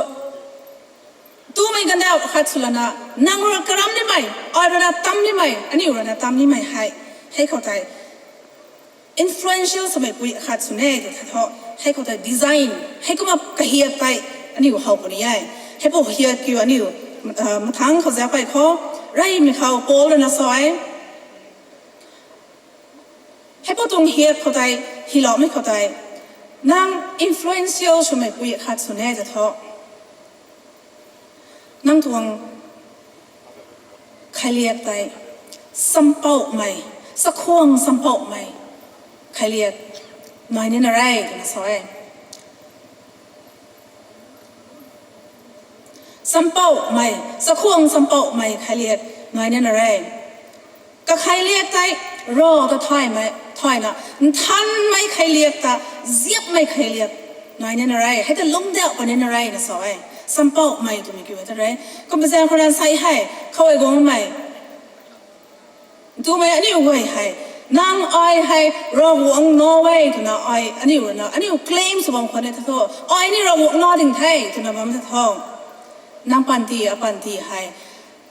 ntumei ganvdaih khat sw lana, nang rui karam nimei, ai rui na tam nimei, aniu rui na tam nimei hei, hei khou tei, influential swmei pui khat sw ne tw the thu, hei khou tei design, hei kumna kahiak tei, aniu how puni e. Hei pu hiak kiu aniu, a, mathangc khou zauc pei khou, reymei khou Paul rui na sa e. Hei pu tuang hiak khou tei, hyloumei khou tei, nang influential swmei pui khat sw ne tw thu, nang tuang khailiak tei, sampouhmei, sakhwang sampouhmei, khailiak, nai nina re, twna sa e. Sampouhmei, sakhwang sampouhmei khailiak, nai nina re. Kakhailiak tei, Rav ta thaymei, thayna, nthanmei khailiak ta, ziapmei khailiak, nai nina re. Hei ta lungcdauh pa nina re, na sa e. Sampouhmei twmei kiu ta re. Kumna zaeng khou na nsei hei, khou ai guangmei. Ntumei aniu guay hei, nang ai hei, Ravguangc nac e, twna ai, aniu rui na, aniu claim sw bam khwan e tha thu, ai ni Ravguangc nac ding the, twna bam tha thu. Nang panty, apanty hei,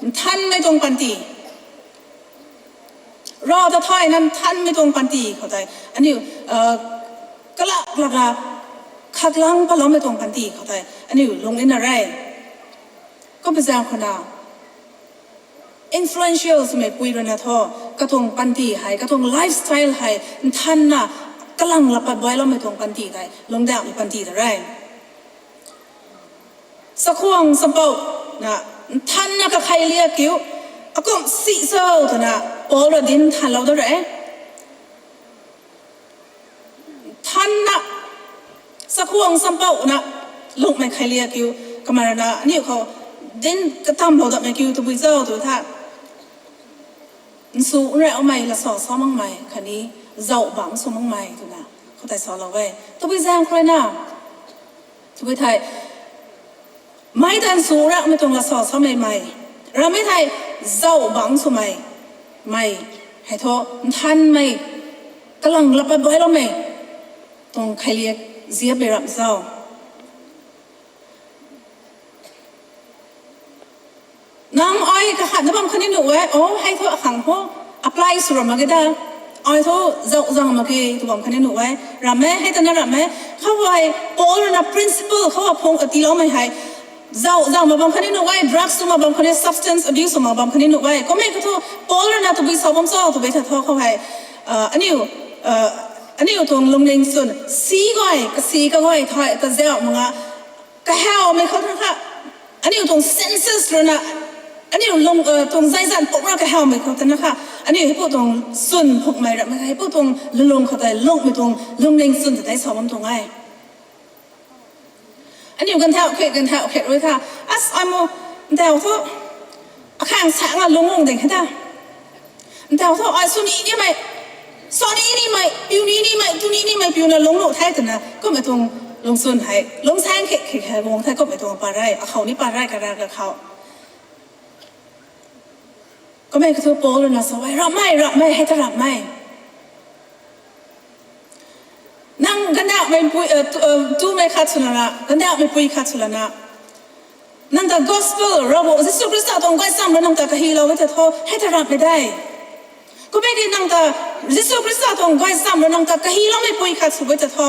nthanmei tuang panty. Rav ta thayna nthanmei tuang panty khou tei, aniu, a, kalak lak a, khaklang paloumei tuang panty khou tei, aniu lung nina re. Kumna zaeng khou na, influential swmei pui rui na thu, katuang panty hei, katuang lifestyle hei, nthanna, kalang lak pat bailoumei tuang panty tei, lungcdauhmei panty ta re. Sakhwang sampouh na, nthanna kakhailiak kiu, akumh si cho twna, Paul rui dinc nthanlou da re. Nthanna, sakhwang sampouhna, lungmei khailiak kiu, kamei rui na, aniu khou, dinc katamlou datmei kiu, tabui cho tw tha. Nsu nraumei, lasa sa makmei, khatni, zauh bangc sw makmei, twna, khou tei salou e. Tabui zaeng khou rui na, tabui thei, mei ta nsu nraumei tuang lasa samei mei. Rammei thei, zauh bangc swmei, mei. Hei thu, nthanmei, kalang lak pat bailoumei, tuang khailiak ziapmei ram zauh. Nang ai kakhatna bam khatni nuh e, o, hei thu akhang thu, apply sw ram mak ge da. Ai thu zauh zang mak ge, tw bam khatni nuh e. Ram e, hei tana ram e. Khou ai, Paul rui na principle khou aphung atiiloumei hei. Zauh zang mak bam khatni nuh e, drugs sw mak bam khatni, substance abuse sw mak bam khatni nuh e. Kummei khou thu, Paul rui na tabui sa bam cho, tabui tha thu khou hei. A, aniu, a, aniu tuang lungning swn, si guay, kasi kaguay thai, kazauh mak nga, kahawmei khou tana kha, aniu tuang senses rui na, aniu lung, a, tuang zaizan puk ra kahawmei khou tana kha, aniu hei pu tuang swn phukmei ramhmei kha, hei pu tuang lulung khou tei, lungmei tuang, lungning swn ta tei sa bam tuang e. Aniu ganvthau khe, ganvthau khe rui tha, as ai mu, ntau thu, akhang sa nga lung lung ding khe ta. Ntau thu, ai sw ni nimei, sa ni nimei, piu ni nimei, tu ni nimei, piuna lung nuh the twna, kummei tuang lungcsun hei, lungcsan khe, khe, khe guang the, kummei tuang pat re, akhou ni pat re, kara, kakhou. Kummei khou thu Paul rui na sa e, rapmei, rapmei, hei ta rapmei. Nang ganvdaihmei pui, a, tu, a, tumei khat sw lana, ganvdaihmei pui khat sw lana. Nang ta gospel, Ravguangc Jisu Khrista tuang gaychamv rui nang ta kahilou e ta thu, hei ta rapmei de. Kummei ki nang ta Jisu Khrista tuang gaychamv rui nang ta kahiloumei pui khat sw e ta thu.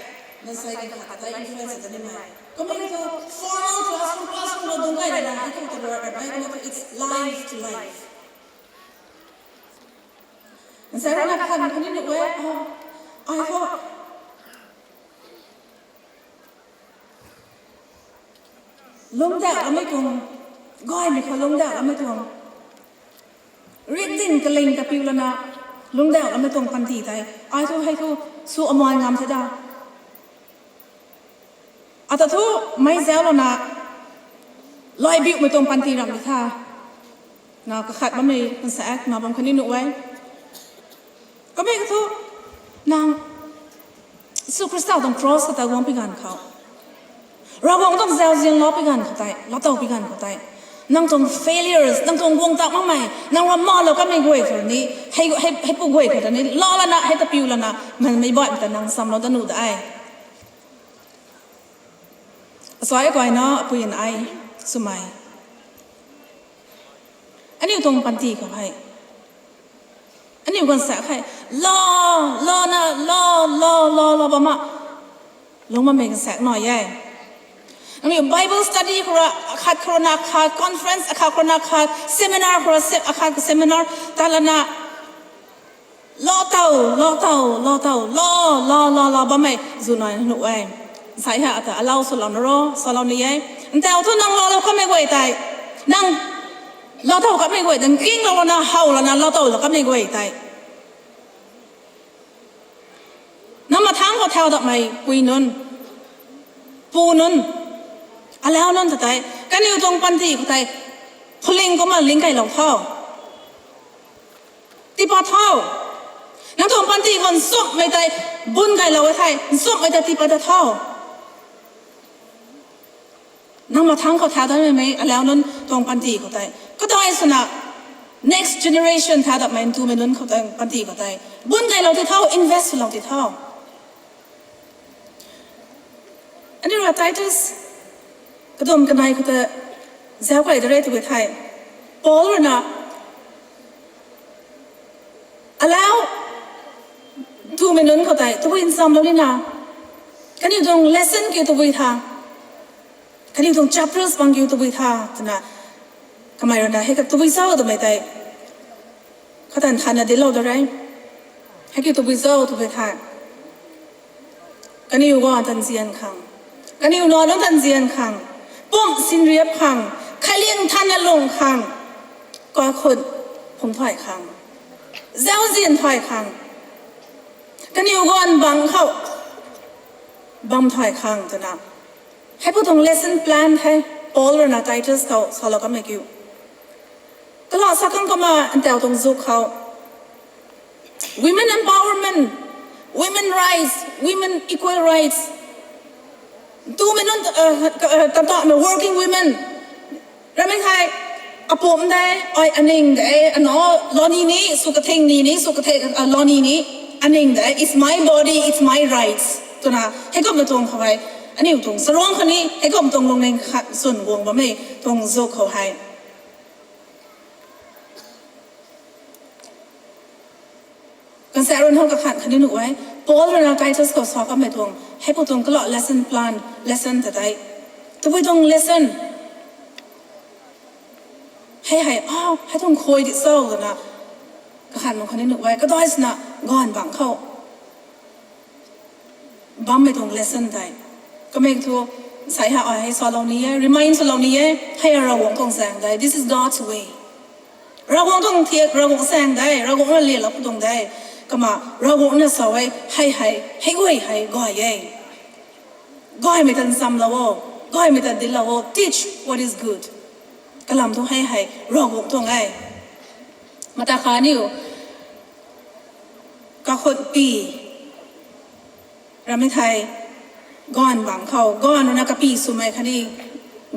Maansei kan khat ta influence ta nimei. Kumna tu formal classroom, classroom lo dung kai na, I think the word, right? It's life to life. Maansei rui na khat khatni nuh e, oh, I thought, lungcdauh lamei tuang, gaymei khou lungcdauh lamei tuang. Ringcdyn kaling kapiu lana, lungcdauh lamei tuang panty tei. Ai thu hei thu, sw aman ngam the da. Ata thu, mei zauc lana, laibiumei tuang panty ram di tha. Na kakhat bammei, kansa ek, na bam khatni nuh e. Kamei kathu, nang Jisu Khrista tuang cross kata guang pi ganv khou, Ravguangc tuang zauzian lou pi ganv khou tei, latow pi ganv khou tei, nang tuang failures, nang tuang guang tak makmei, nang ram malou kamei guay khou ni, hei, hei, hei pu guay khou ta ni, lou lana, hei ta piu lana, nang mei baihmei ta nang samlou da nuh da e. Asuai kaina, apui an ai, swmei. Aniu tuang panty khou hei. Aniu ganv sak hei. Lou, lou na, lou, lou, lou, lou bam a. Lung bammei ganv sak nai e. Aniu Bible study khou ra, akhat khou ra na khat, conference akhat khou ra na khat, seminar khou ra se-, akhat seminar, ta lana. Lou tow, lou tow, lou tow, lou, lou, lou, lou bammei zu nai nuh e. Sai ha ta allow swlou na ro, swlou ni e. Ntau thu nang loulou kamei guay tei, nang lou tow kamei guay, nang kinglou lana, how lana, lou tow lou kamei guay tei, nang mathangc khou thau datmei pui nunc, pu nunc, allow nunc ta tei, kaniw tuang panty khou tei phuling kumna ling kailou tho. Tiipat tho. Nang tuang panty khou nchumhmei tei bun kailou e thei, nchumhmei tei tiipat ta tho. Nang mathangc khou thau datmei allow nunc tuang panty khou tei, kadai swna next generation thau datmei ntumei nunc khou tei, panty khou tei bun kailou ti tho, invest swlou ti tho. Aniu rui Titus kadum kanei khou ta zauc kai da re tw e thei, Paul rui na allow ntumei nunc khou tei tabui nchamlou nina, kaniw tuang lesson kiu tabui tha, kaniw tuang chapters bang kiu tabui tha twna, kamei rui na hei ka tabui cho twmei tei katan thanna dinclou da re. Hei kiu tabui cho tw e thei, kaniw guan tanzian khang, kaniw nac nunc tanzian khang, pumh sinriap khang, khailiang thanna lung khang, kakhut phungc thay khang, zauzian thay khang, kaniw guan bangc khou bam thay khang twna, heipu tuang lesson plan hei Paul rui na Titus khou salou kanmei kiu. Kala sa khang kumna ntau tuang zuk khou, women empowerment, women rights, women equal rights, ntumei nunc, uh, uh, tantamei working women, ramei thei, apumc de, ai aning de, anac lou ni ni, sw kathing ni ni, sw kathing, uh, lou ni ni, aning de, it's my body, it's my rights twna, heikumna tuang khou hei, aniu tuang saruang khou ni heikumna tuang lungning khat swn guang bammei tuang zuk khou hei, kansaekc rui na kakhat khatni nuh e, Paul rui na Titus khou sa kanmei tuang, heipu tuang kala lesson plan, lesson ta tei, tabui tuang lesson hei hei, ah, hei tuang khuay di cho twna, kakhat mak khatni nuh e, kadai swna, gaanv bangc khou bammei tuang lesson tei, kamei thu, sai ha ai hei salou ni e, remind swlou ni e, hei Ravguangc tuang saeng de, this is God's way. Ravguangc tuang thiak, Ravguangc saeng de, Ravguangc na lialou pu tuang de, kumna Ravguangc na sa e, hei hei, hei guay hei gay e, gaymei ta nchamlou o, gaymei ta dinclou o, teach what is good. Kalam thu hei hei Ravguangc tuang e. Mata kha aniu kakhut pi, ramei thei, gaanv bangc khou, gaanv rui na kapy swmei khatni,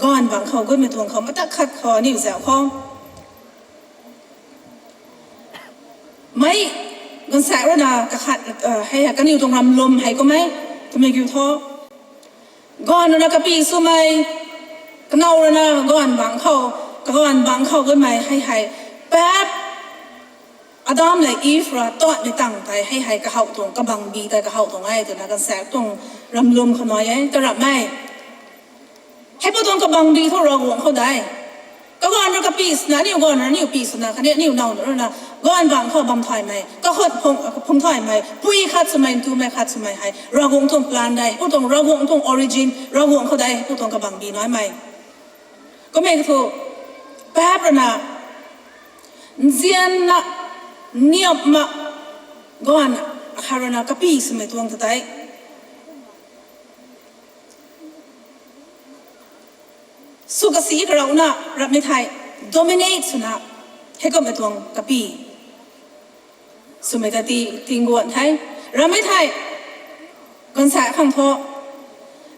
gaanv bangc khou gutmei tuang khou mata khat khou aniu zauc khou, mei, kansaekc rui na kakhat, uh, hei kaniw tuang ramlum hei kum e, twmei kiu thu, gaanv rui na kapy swmei, kanow rui na gaanv bangc khou, kagaanv bangc khou gutmei hei hei, paap, Adam lev Eve rui tatmei tangv tei hei hei kahow tuang, kabangbi tei kahow tuang e twna kansaekc tuang ramlum khou nai e, tarapmei, heipu tuang kabangbi thu Ravguangc khou de. Kagaanv rui kapy swna, aniu gaanv rui aniu py swna khatni aniu now rui na gaanv bangc khou bam thaymei, kakhut phungc thaymei, pui khat swmei, ntumei khat swmei hei Ravguangc tuang plan de, pu tuang Ravguangc tuang origin Ravguangc khou de, pu tuang kabangbi naimei. Kummei kathu, paap rui na, nzianna, niamna, gaanv akhat rui na kapy swmei tuang ta tei, sw kasi karauna rapmei thei, dominate swna, heikummei tuang kapy swmei ta ti, tingguan the. Ramei thei, ganvsaekc khang thu,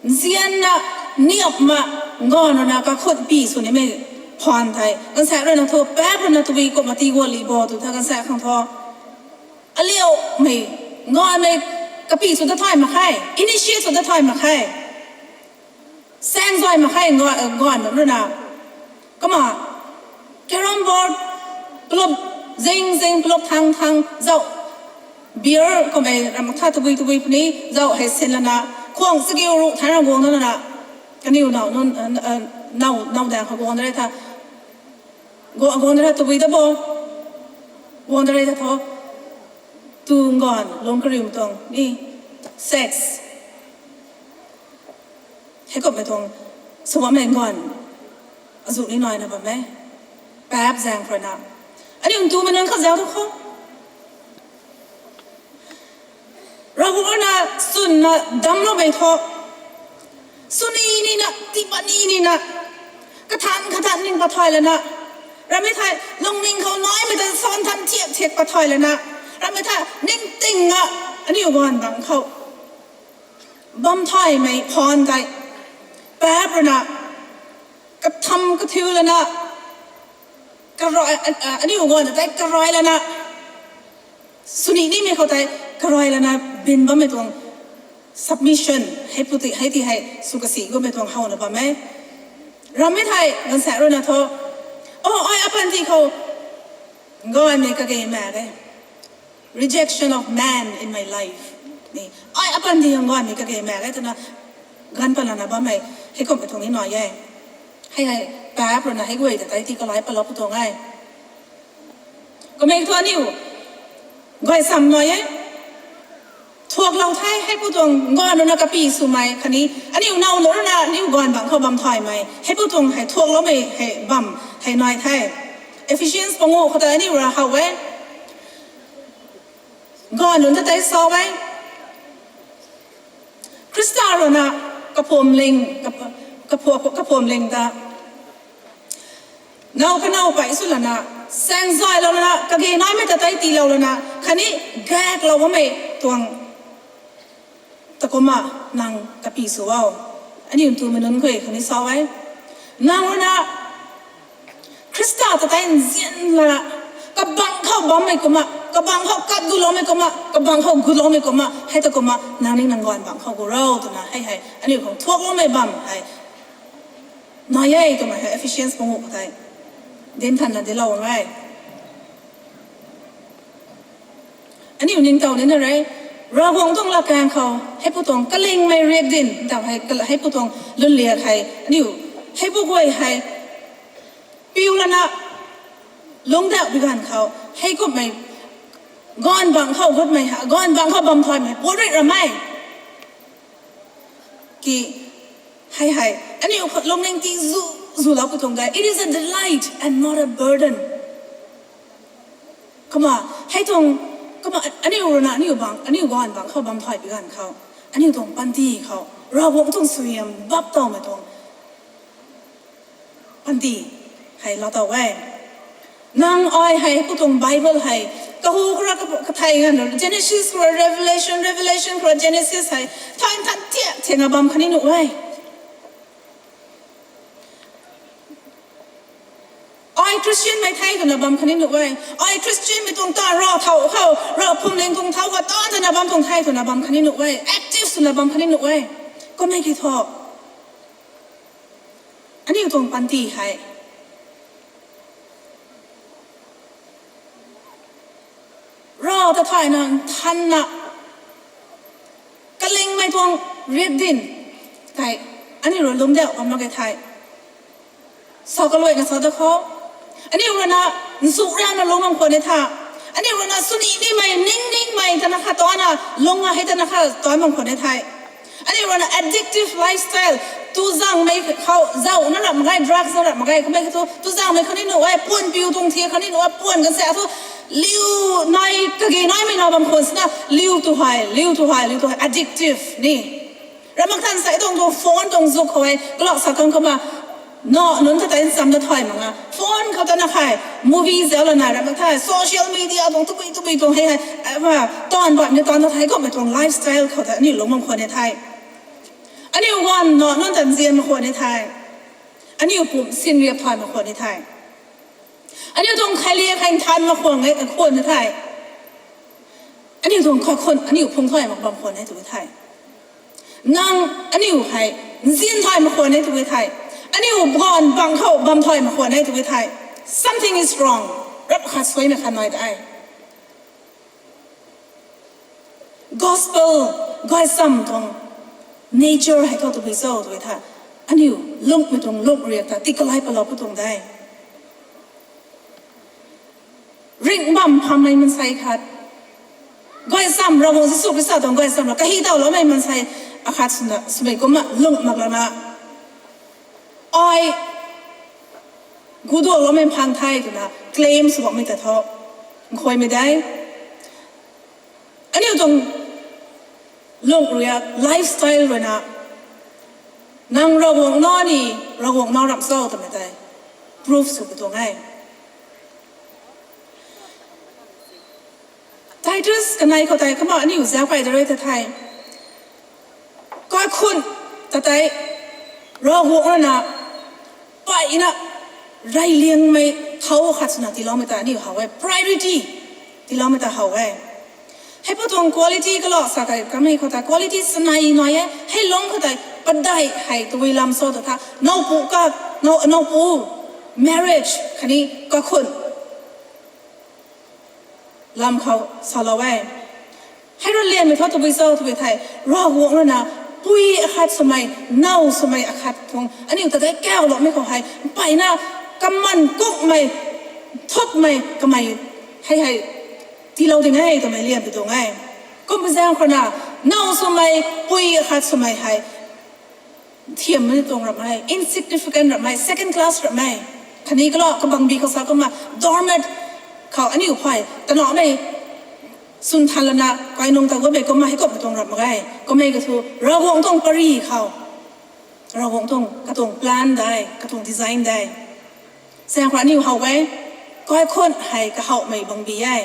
nzianna, niamna, gaanv rui na kakhut py sw nimei phaan thei, ganvsaekc rui na thu, paap rui na tabui kumna tii guanli bo tw tha ganvsaekc khang thu, aliumei, gaanvmei kapy sw ta thay mak khe, initiate sw ta thay mak khe. Saeng zay mak khe, gaanv, gaanv rui na. Kumna, carrom board, club, zing zing club thang thang, zauh, beer kummei ram mak tha tabui tabui puni, zauh hei sin lana, khwang sakiu ruh thai na guang da lana, kaniw now, now, now daeng khou guang da rei tha, guang, guang da rei tabui da bo, guang da rei tha thu. Tu nganv lung kariu tuang ni sex. Heikumhmei tuang sw bammei nganv azuh ni naina bam e. Paap zaeng khou rui na. Aniu ntumei nunc kha zauc tu khou. Ravguangc rui na swnna damcloumei thu. Swni nina, tiipat ni nina. Kathan kathan ning pathay lana. Ramei thei lungning khou naimei ta san than thiak thiak pathay lana. Ramei thei ningting a aniu ganv bang khou bam thaymei phaan tei. Paap rui na. Katham kathiu lana. Karai, a, a, aniu ganv tei karai lana. Swni nimei khou tei karai lana bin bammei tuang submission, hei pu ti, hei ti hei, sw kasi gummei tuang howna bam e. Ramei thei, ganvsaekc rui na thu. Oh, ai apanty khou. Nganvmei kage mak e. Rejection of man in my life. Ni, ai apanty nganvmei kage mak e twna, ganv palana bammei, heikumhmei tuang ni nai e. Hei hei, paap rui na hei guay ta tei ti kalai palou pu tuang e. Kamei thu aniu, guay sam nai e. Thuaklou the, hei pu tuang, nganv rui na kapi swmei, khatni, aniu now rui na, aniu ganv bang khou bam thaymei, hei pu tuang hei thuakloumei, hei bam, hei nai the. Ephesians panguh khou ta aniu ra how e. Ganv nunc ta tei sa e. Khrista rui na kaphuamling, kap-, kaphu-, kaphuamling ta. Now kanow pei sw lana, saengzaylou lana, kage naimei ta tei tiilou lana, khatni gaeklou bammei tuang ta kumna nang kapi sw o. Aniu ntumei nunc khou khatni sa e. Nang rui na Khrista ta tei nzian lana, kabang khou bammei kumna, kabang khou kat guloumei kumna, kabang khou guloumei kumna, hei ta kumna, nang ni nang ganv bang khou gu ro twna, hei hei, aniu khang thuakloumei bam hei. Nai e twmei hei Ephesians panguh khou tei. Din thanna dilou e. Aniu ningtow nina re, Ravguangc tuang latkaeng khou, hei pu tuang kalingmei riak din, tau hei, kal-, hei pu tuang lwnliak hei, aniu, hei pu guay hei, piu lana, lungcdauh bi ganv khou, heikumhmei, ganv bang khou gutmei ha, ganv bang khou bam thaymei, puat rit ramei. Ki, hei hei, aniu khou lungning ti zu, zulou pu tuang de, it is a delight and not a burden. Kumna, hei tuang, kumna, aniu rui na, aniu bang, aniu ganv bang khou bam thay bi ganv khou, aniu tuang panty khou, Ravguangc tuang suaihiam bap tawmei tuang panty hei laa tow e. Nang ai hei, pu tuang Bible hei, kahu khou ra ka, kathei ganv, Genesis khou ra Revelation, Revelation khou ra Genesis hei, thay than thiak thiakna bam khatni nuh e. Ai Christianmei the twna bam khatni nuh e. Ai Christianmei tuang ta ra thau khou, ra phungling tuang thau khou, ta twna bam tuang the twna bam khatni nuh e. Active swna bam khatni nuh e. Kummei kiu thu, aniu tuang panty hei, Rav ta thayna nthanna, kalingmei tuang riak din tei, aniu rui lungcdauh bam mak ge thei, sa kaluaina sa da khou, aniu rui na nzuk rana lung bam khwan e tha, aniu rui na swnimei, ning ningmei tana kha tana lung a hei tana kha tan bam khwan e thei, aniu rui na addictive lifestyle, tuzangmei khou zauc na rap mak ge, drugs na rap mak ge, kummei thu tuzangmei khatni nuh e, puan piu tuang thiak khatni nuh e, puan kan sa thu, liu nai kage naimei na bam khwan sina, liu tu hei, liu tu hei, liu tu hei, addictive ni. Ramak than sa tuang tuang phone tuang zuk khou e, kalak sa khang kumna, na nunc ta tei nchamna thay mak nga. Phone khou tana kha, movie zauc lana ramak tha, social media tuang tabui tabui tuang hei hei, ama, taanv bammei taanv ta thei kummei tuang lifestyle khou ta aniu lung bam khwan e thei, aniu ganv na nunc ta nzian mak khwan e thei, aniu pum sinriap thay mak khwan e thei, aniu tuang khailiak khang than mak khwan e, khwan e thei, aniu tuang kha khwan, aniu phung thay mak bam khwan e tw e thei, nang, aniu hei nzian thay mak khwan e tw e thei, aniu ganv bang khou bam thay mak khwan e tw e thei, something is wrong. Rap khat suaimei khat nai de. Gospel, gaychamv tuang nature hei thu tabui cho tw e tha, aniu lungcmei tuang lungc riak ta tii kalai palou pu tuang de. Ringh bam phammei mansei khat, Gaychamv, Ravguangc Jisu Khrista tuang gaychamv la kahi tawloumei mansei akhat swna swmei kumna lung mak lana, ai guduakloumei phang the twna claim sw bammei ta thu nkhuaymei de. Aniu tuang lung ruina, lifestyle ruina, nang Ravguangc nac ni, Ravguangc nac ramh cho twmei tei proof sw pi tuang e. Titus kanei khou tei kumna aniu zauc pey da rui ta the. Kaikhun ta tei Ravguangc ruina mpeyna reyliangmei thau khat swna tiiloumei ta aniu how e, priority tiiloumei ta how e. Heipu tuang quality kalou sa kei kamei khou tei quality sanei nai e, hei lung khou tei padeih hei tabui lam cho ta tha, nowpu ka, now, nowpu, marriage khatni kaikhun lam khou salou e. Hei rui lianmei thu tabui cho twmei thei, Ravguangc ruina pui akhat swmei, now swmei akhat tuang aniu ta tei kauloumei khou hei mpeyna kaman kukmei, thukmei kamei hei hei tiilou ding e twmei lian pi tuang e. Kumna zaeng khou na, now swmei, pui akhat swmei hei thiammei tuang ramh e, insignificant ramh e, second class ramh e. Khatni kalou kabangbi khou sa kumna, doormat khou aniu phay tanaumei swn than lana kai nung ta guatmei kumna hei kumna tuang ramh mak ge. Kummei kathu Ravguangc tuang pary khou, Ravguangc tuang katuang plan de, katuang design de. Zaeng khou aniu how e, kaikhun hei kahawmei bangbi e.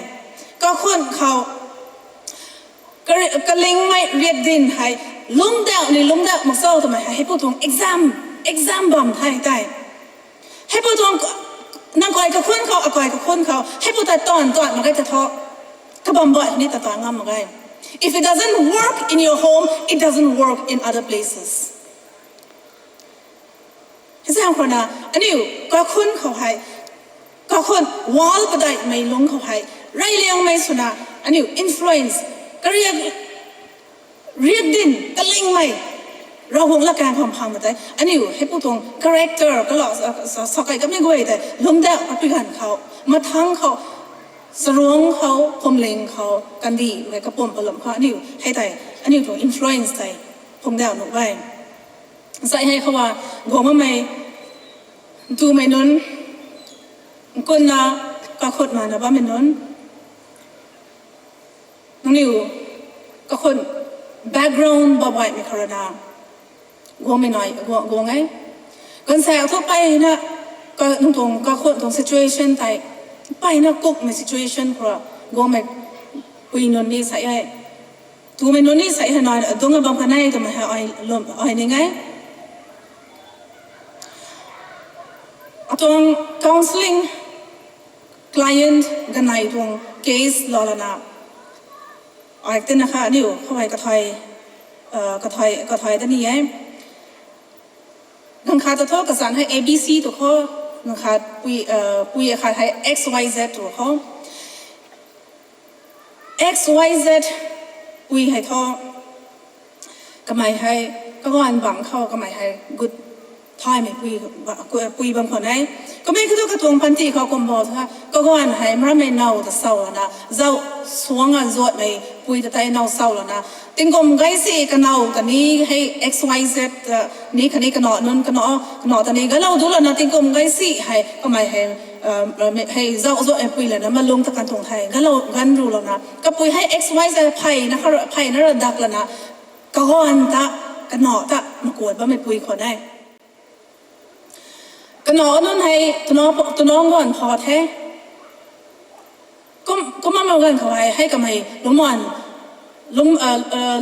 Kaikhun khou kalingmei riakdin hei lungcdauh ni lungcdauh mak cho twmei hei heipu tuang exam, exam bam the tei. Heipu tuang, nang kai kakhun khou, akai kakhun khou heipu ta taanv taanv mak ge ta thu, kabam baih ni ta taanv ngam mak ge. If it doesn't work in your home, it doesn't work in other places. Hei zaeng khou na, aniu kaikhun khou hei, kaikhun wall padeihmei lungc khou hei reyliangmei swna aniu influence, kariak, riakdin kalingmei, Ravguangc lat kaeng khou phang ma tei aniu heipu tuang character kalou sa kei kamei guay tei lungcdauh api ganv khou, mathangc khou, charuangc khou, phuamling khou, kandih mei kapumc palum khou aniu hei tei, aniu tuang influence tei phungcdauh nuh e. Sai hei khou a, guang bammei, ntumei nunc, nkunna, kaikhun mana bammei nunc, nangniw kaikhun background babaihmei khou rui na guangmei nai guang e. Ganvsaekc thu mpeyna, nang tuang kaikhun tuang situation tei mpeyna kukmei situation khou rui guangmei pui nunc ni sai e. Ntumei nunc ni sai hei nai adungc a bam kan e twmei hei ai ning e. Atuang counselling client ganei tuang case lou lana, ai tina kha aniu khou hei kathay, kathay, kathay ta ni e. Ganv khat ta thu kazanc hei A B C tu khou, ganv khat pui, pui akhat hei X Y Z tu khou. X Y Z pui hei thu, kamei hei, kaganv bangc khou kamei hei gut thaymei pui, pui bam khwan e. Kamei khou thu katuang panty khou kum bo tha, kaganv hei marammei now ta saw lana, zauh suang a zuatmei pui ta tei now saw lana, tingkum gay si kanow ta ni hei X Y Z, ni khatni kanow nunc kanow, kanow ta ni galou du lana tingkum gay si hei kamei hei, hei zauh zuatmei pui lana malung ta kan tuang the, galou ganv ru louna kapui hei X Y Z pheyna, pheyna ra dak lana, kaganv ta, kanow ta makuat bammei pui khwan e. Kanow nunc hei, tunaw ganv pha the. Kum, kumna ganv khou hei, hei kamei lungman, lung,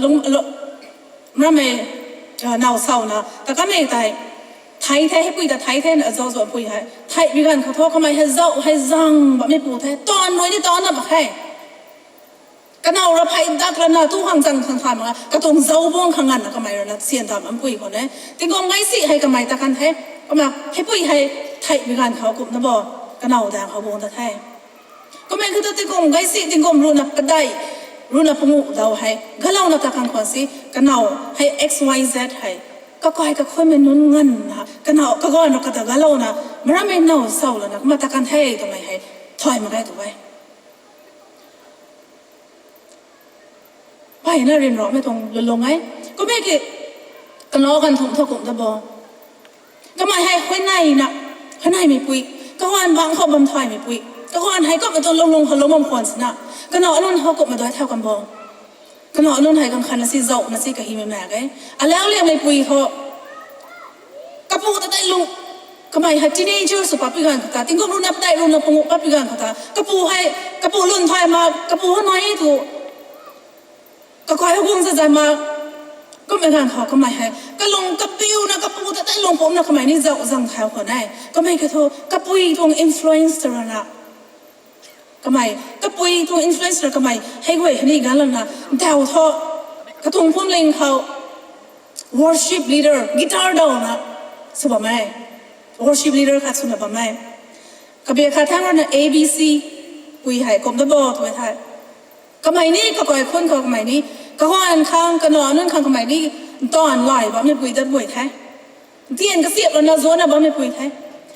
lung, marammei now sawna ta kanmei tei thei the, hei pui ta thei the na, zauh zuatpui hei theihmei ganv khou thu kamei hei zauh hei zang bammei pu the, taanv rui ni taanv na mak khe. Kanow ra phey dak lana tu khang zang khang khan mak, katuang zauc buang khang nganvna kamei rui na syan ta bampui khwan e. Tingkum gay si hei kamei ta kan the. Kumna hei pui hei theihmei ganv khou kumna bo, kanow daeng khou guang ta the. Kummei khou thu tingkum gay si, tingkum ruhna padeih, ruhna panguh dau hei galouna ta kan khwan si, kanow hei X Y Z hei kakai kakhunmei nunc nganvna, kanow kaganv ra kata galouna, marammei now saw lana kumna ta kan the twmei hei thay mak ge tu e. Ai na ryanramei tuang lulung e. Kummei ki, kanac ganv thumh thu kum da bo. Kamei hei huayneina, huayneimei pui, kaganv bangc khou bam thaymei pui, kaganv hei kumhmei tuang lulung khou lung bam khwan sina, kanac nunc khou kumhmei dui thau kan bo. Kanac nunc hei ganv khat na si zauhna si kahimei mak e. Alau liangmei pui thu, kapu ta tei lung, kamei hei teenager sw papui ganv khou ta, tingkum ruhna padeih ruhna panguh papui ganv khou ta, kapu hei, kapu lun thay ma, kapu hei nai e tu, kakai hei guang zazai ma, kumhmei ganv khou kamei hei kalung kapiuna kapu ta tei lung pumcna kamei ni zauh zang thau khwan e. Kummei ki thu kapui tuang influence ta rana, kamei, kapui tuang influence ra kamei hei guay hei ni ganv lana, ntau thu, katuang phuamling khou worship leader, guitar dauna sw bam e. Worship leader khat swna bam e. Kabiak khat thang rana A B C pui hei kum da bo tu e thei, kamei ni kakai khun khou kamei ni, kaganv khang, kanac nunc khang kamei ni, ntaanv lay bammei pui dat bui the. Ntian kasiap lana zuanna bammei pui the.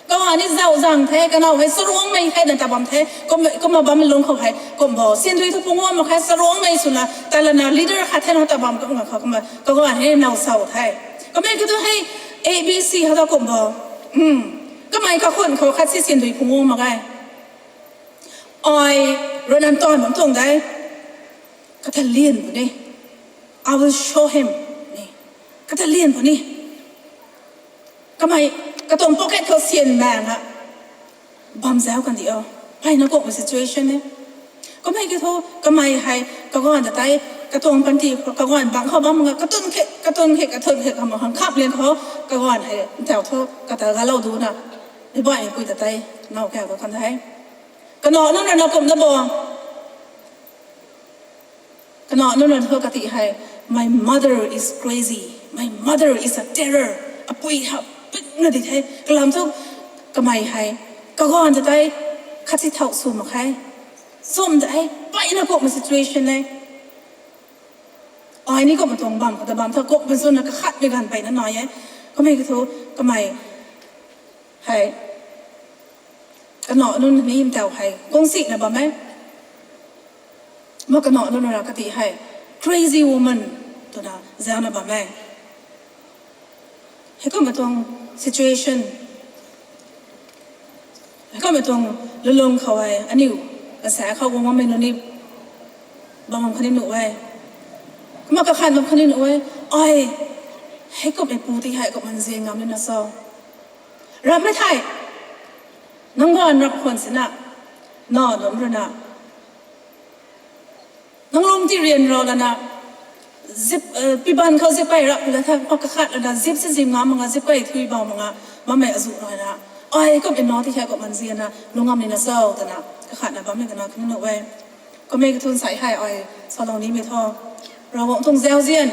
Kaganv ni zauh zang the, kanac hei saruangmei the na ta bam the, kum, kumna bammei lung khou hei kum bo. Sindui thu punguam mak khe, saruangmei swna ta lana leader khat the na ta bam kum khou kumna kaganv hei now sau the. Kummei ki thu hei A B C hou ta kum bo. Kamei kakhun khou khat si sindui punguam mak ge. Ai, ruina ntaanv bam tuang de. Kata lian puni. I will show him. Ni. Kata lian puni. Kamei, katuang pocket khou syan maeng a, bam zau kandi o. Mpeyna kumhmei situation e. Kummei ki thu, kamei hei, kaganv ta tei, katuang panty, kaganv bangc khou bam nga, katun khe, katun khe, katun khe, kamei hang khap liang khou, kaganv hei, ntau thu, kata galou duna, mi baihmei pui ta tei, now kau ta kan the. Kanac nunc rana kum da bo. Kanac nunc rana thu kati hei, my mother is crazy, my mother is a terror. Apui ha, pikna di the. Kalam thu, kamei hei, kaganv ta tei, khat si thau sw mak khe. Sum ta hei, mpeyna kumhmei situation e. Ai ni kumhmei tuang bam khou ta bam tha, kumhmei swna kakhatmei ganv mpeyna nai e. Kummei ki thu, kamei hei, kanac nunc ni ntau hei kung sina bam e. Ma kanac nunc ra kati hei crazy woman twna zauna bam e. Heikumhmei tuang situation, heikumhmei tuang lulung khou hei aniu kasa khou guang bammei nunc ni bam bam khatni nuh e. Kumna kakhat bam khatni nuh e. Ai, heikumhmei pu ti hei kumna nzian ngam nina so, rammei thei, nang ganv rap khwan sina, na dum runa, nang lung ti ryan rau lana, zip, piban khou zip pey rap la tha, kumna kakhat lana zip si zip ngam mak nga, zip pey thui bau mak nga, bammei azuh rana, ai, kumhmei na ti hei kumna nzianna lung ngam nina so twna kakhatna bammei kana khatni nuh e. Kummei ki thu nsei hei ai salou nimei thu, Ravguangc tuang zauzian,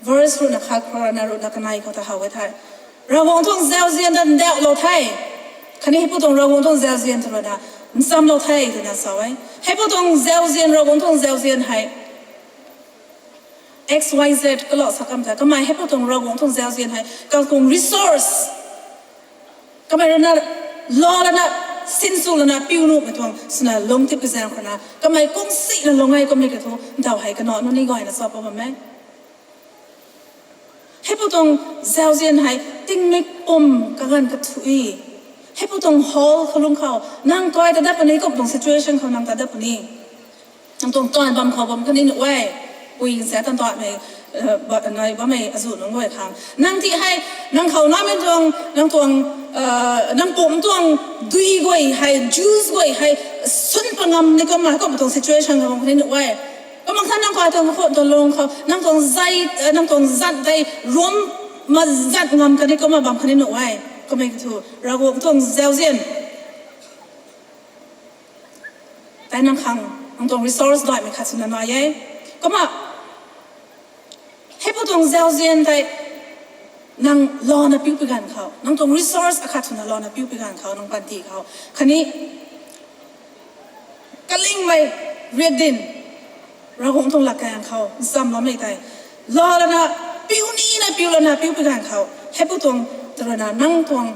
verse ruhna khat khou rana ruhna kanei khou ta how e thei, Ravguangc tuang zauzian ta ndauhlou the. Khatni heipu tuang Ravguangc tuang zauzian ta ruhna nchamlou the twna sa e. Heipu tuang zauzian, Ravguangc tuang zauzian hei X Y Z kalou sa kam tha, kamei heipu tuang Ravguangc tuang zauzian hei katuang resource, kamei rana, lou lana, sinsw lana piu nuhmei tuang swna lung tip kazaeng khou na kamei kung sina lung e. Kummei ki thu ntau hei kanac nunc ni gayna sa pa bam e. Heipu tuang zauzian hei tingmik pum kaganv kathu e. Heipu tuang hall khou lung khou nang kai ta dat puni, kum tuang situation khou nang ta dat puni. Nang tuang taanv bam khou bam khatni nuh e. Pui nsa tan taanmei, nai bammei azuh nunc guay khang nang ti hei, nang khou namei tuang, nang tuang, nang pum tuang dui guay hei, juice guay hei, sun pa ngam ni kumna kum tuang situation khou bam khatni nuh e. Kumna kha nang kai tuang khou tuang lung khou nang tuang zai, nang tuang zat tei rum ma zat ngam khatni kumna bam khatni nuh e. Kummei ki thu Ravguangc tuang zauzian tei nang khang, nang tuang resource daihmei khat swna nai e. Kumna heipu tuang zauzian tei nang louna piu pi ganv khou, nang tuang resource akhat swna louna piu pi ganv khou, nang panty khou khatni kalingmei riakdyn, Ravguangc tuang latkaeng khou nchamloumei tei lou lana, piu nina piu lana piu pi ganv khou, heipu tuang ta ruina nang tuang,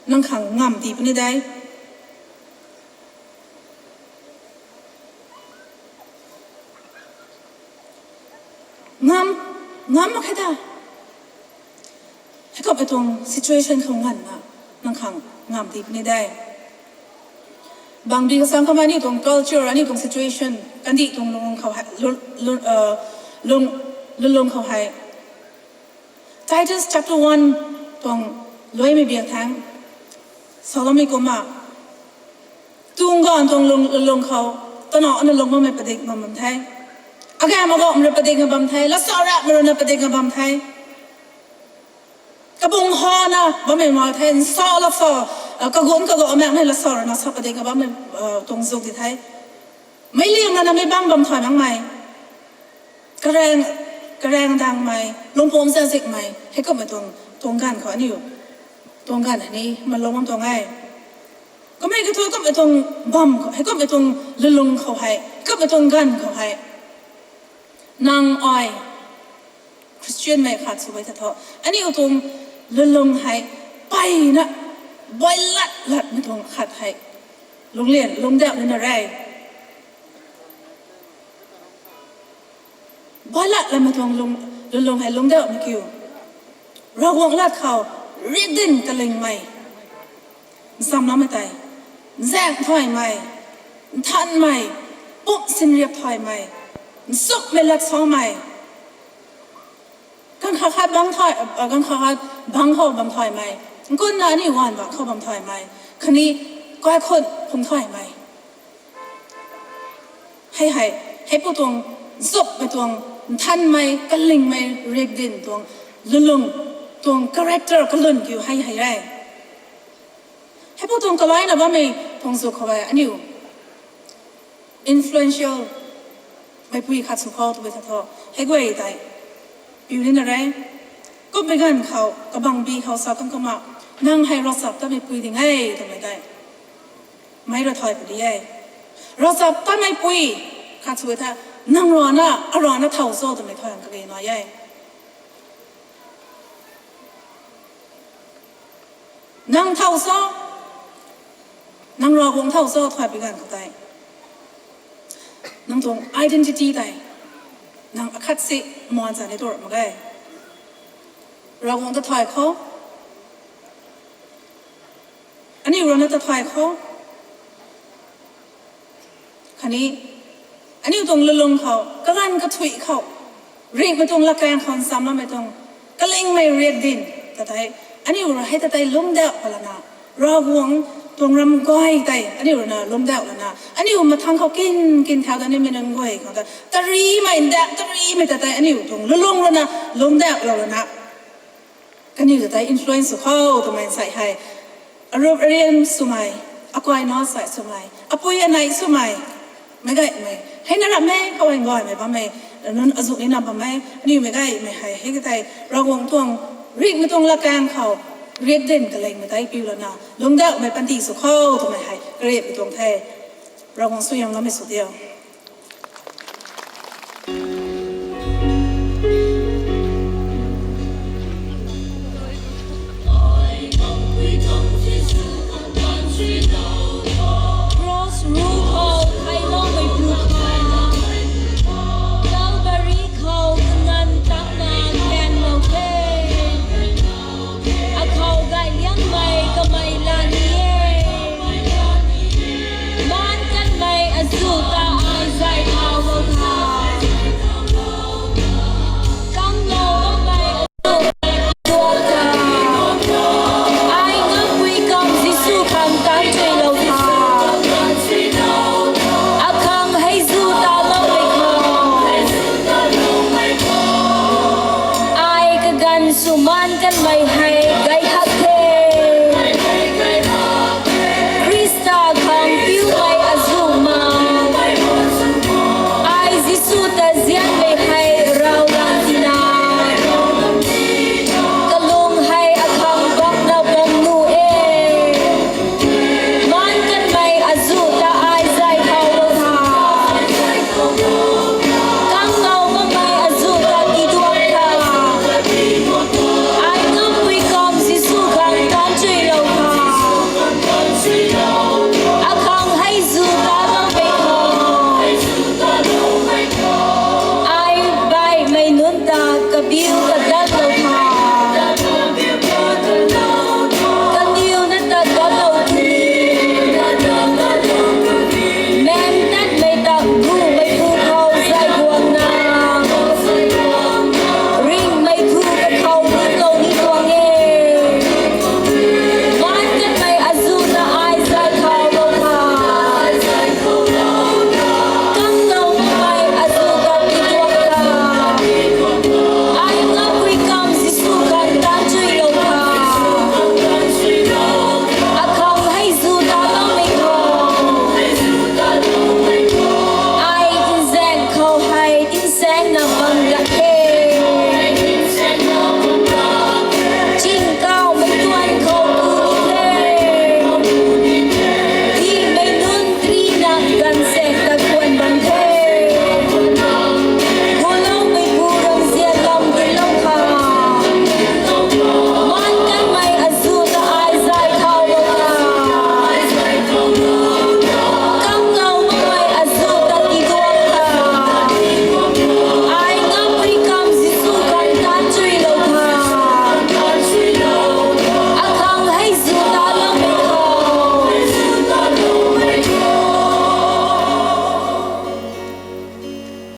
nang khang ngamv tii puni de. Ngam, ngam mak khe ta. Heikumhmei tuang situation khou nganvna nang khang ngam di puni de. Bangbi kasang kamei aniu tuang culture, aniu tuang situation, kandih tuang lung khou hei, lung, lung, uh, lung, lung, lung khou hei. Titus chapter one tuang luaimei biak thang, Solomon kumna, tuang ganv tuang lung, lung khou, tana ana lung bammei padik bam bam the. Agam agam rui padik na bam the, lasau rap rui na padik na bam the. Kabung hana bammei ma the, nsa lasau, uh, kagun kago amak mei lasau rui na sa padik na bammei, uh, tuang zuk di the. Meic liang na na mei bam bam thay makmei. Karaeng, karaeng dangmei, lungpum zazikmei, heikumhmei tuang, tuang ganv khou aniu. Tuang ganv hei ni, malung bam tuang e. Kamei kathu kumhmei tuang bam khou, heikumhmei tuang lulung khou hei, kumhmei tuang ganv khou hei. Nang ai, Christian mei khat sw e ta thu. Aniu tuang lulung hei, mpeyna, bailat latmei tuang khat hei. Lungclian, lungcdauh nina re. Bailat latmei tuang lung, lulung hei lungcdauhmei kiu. Ravguangc lat khou, rikdin kalingmei. Nsamloumei tei, nzaeng thaymei, nthanmei, pumh sinriap thaymei, nsukmei lat samei. Ganv khat khat bang thay, uh, ganv khat khat bang khou bam thaymei. Nkunna aniu ganv bang khou bam thaymei. Khatni kaikhun phung thaymei. Hei hei, heipou tuang, zupmei tuang, nthanmei, kalingmei, rikdin tuang, lulung, tuang character kalun kiu hei hei re. Heipou tuang kalaina bammei tuang zuk khou e aniu. Influential meipui khat sw khou twmei ta thu, hei guay tei. Piu nina re. Kumhmei ganv khou, kabangbi khou sa kan kumna, nang hei ravchaptatmeipui ding e, twmei tei. Meic ra thay puni e. Ravchaptatmeipui, khat sw e tha, nang rana, arana thow cho twmei thay kage nai e. Nang thow cho, nang Ravguangc thow cho thay pi ganv khou tei. Nang tuang identity tei. Nang akhat si muan sa ni tu mak ge. Ravguangc ta thay khou. Aniu rana ta thay khou. Khatni, aniu tuang lulung khou, kaganv kathuih khou, ringhmei tuang lakaeng khou nsamloumei tuang, kalingmei rikdin, ta tei, aniu rui hei ta tei lungcdauh palana, Ravguangc tuang ram guay tei, aniu rui na lungcdauh lana, aniu mathang khou kin, kin thau ta nimei nunc guay khou ta, tarimei ndak, tarimei ta tei, aniu tuang lulung rui na lungcdauhlou lana. Kaniw ta tei influence sw khou twmei nsei hei. Arup arian swmei, akai na sai swmei, apui anei swmei, meic gaymei. Hei na rammei, khou hei gaymei bammei, nunc azuh ni na bammei, aniw meic gaymei hei, hei ka tei, Ravguangc tuang, ringhmei tuang lakaeng khou, rikdin kalingmei tei piu lana, lungcdauhmei panty sw khou twmei hei, kariapmei tuang the, Ravguangc suaihiam ngammei sw diu. Cross ruh khou theiloumeipu khang, Calvary khou kanganv takna kaenglou the. Akhou gayliangmei kamei lani e. Maan kanmei azuh ta ai zay thaulou tha. Kanglou bammei azuh tuang tha. Ai ngampui kamv Jisu khang tanchuilou tha. Akhang hei zu taloumei khou, ai kaganv sw maan kanmei hei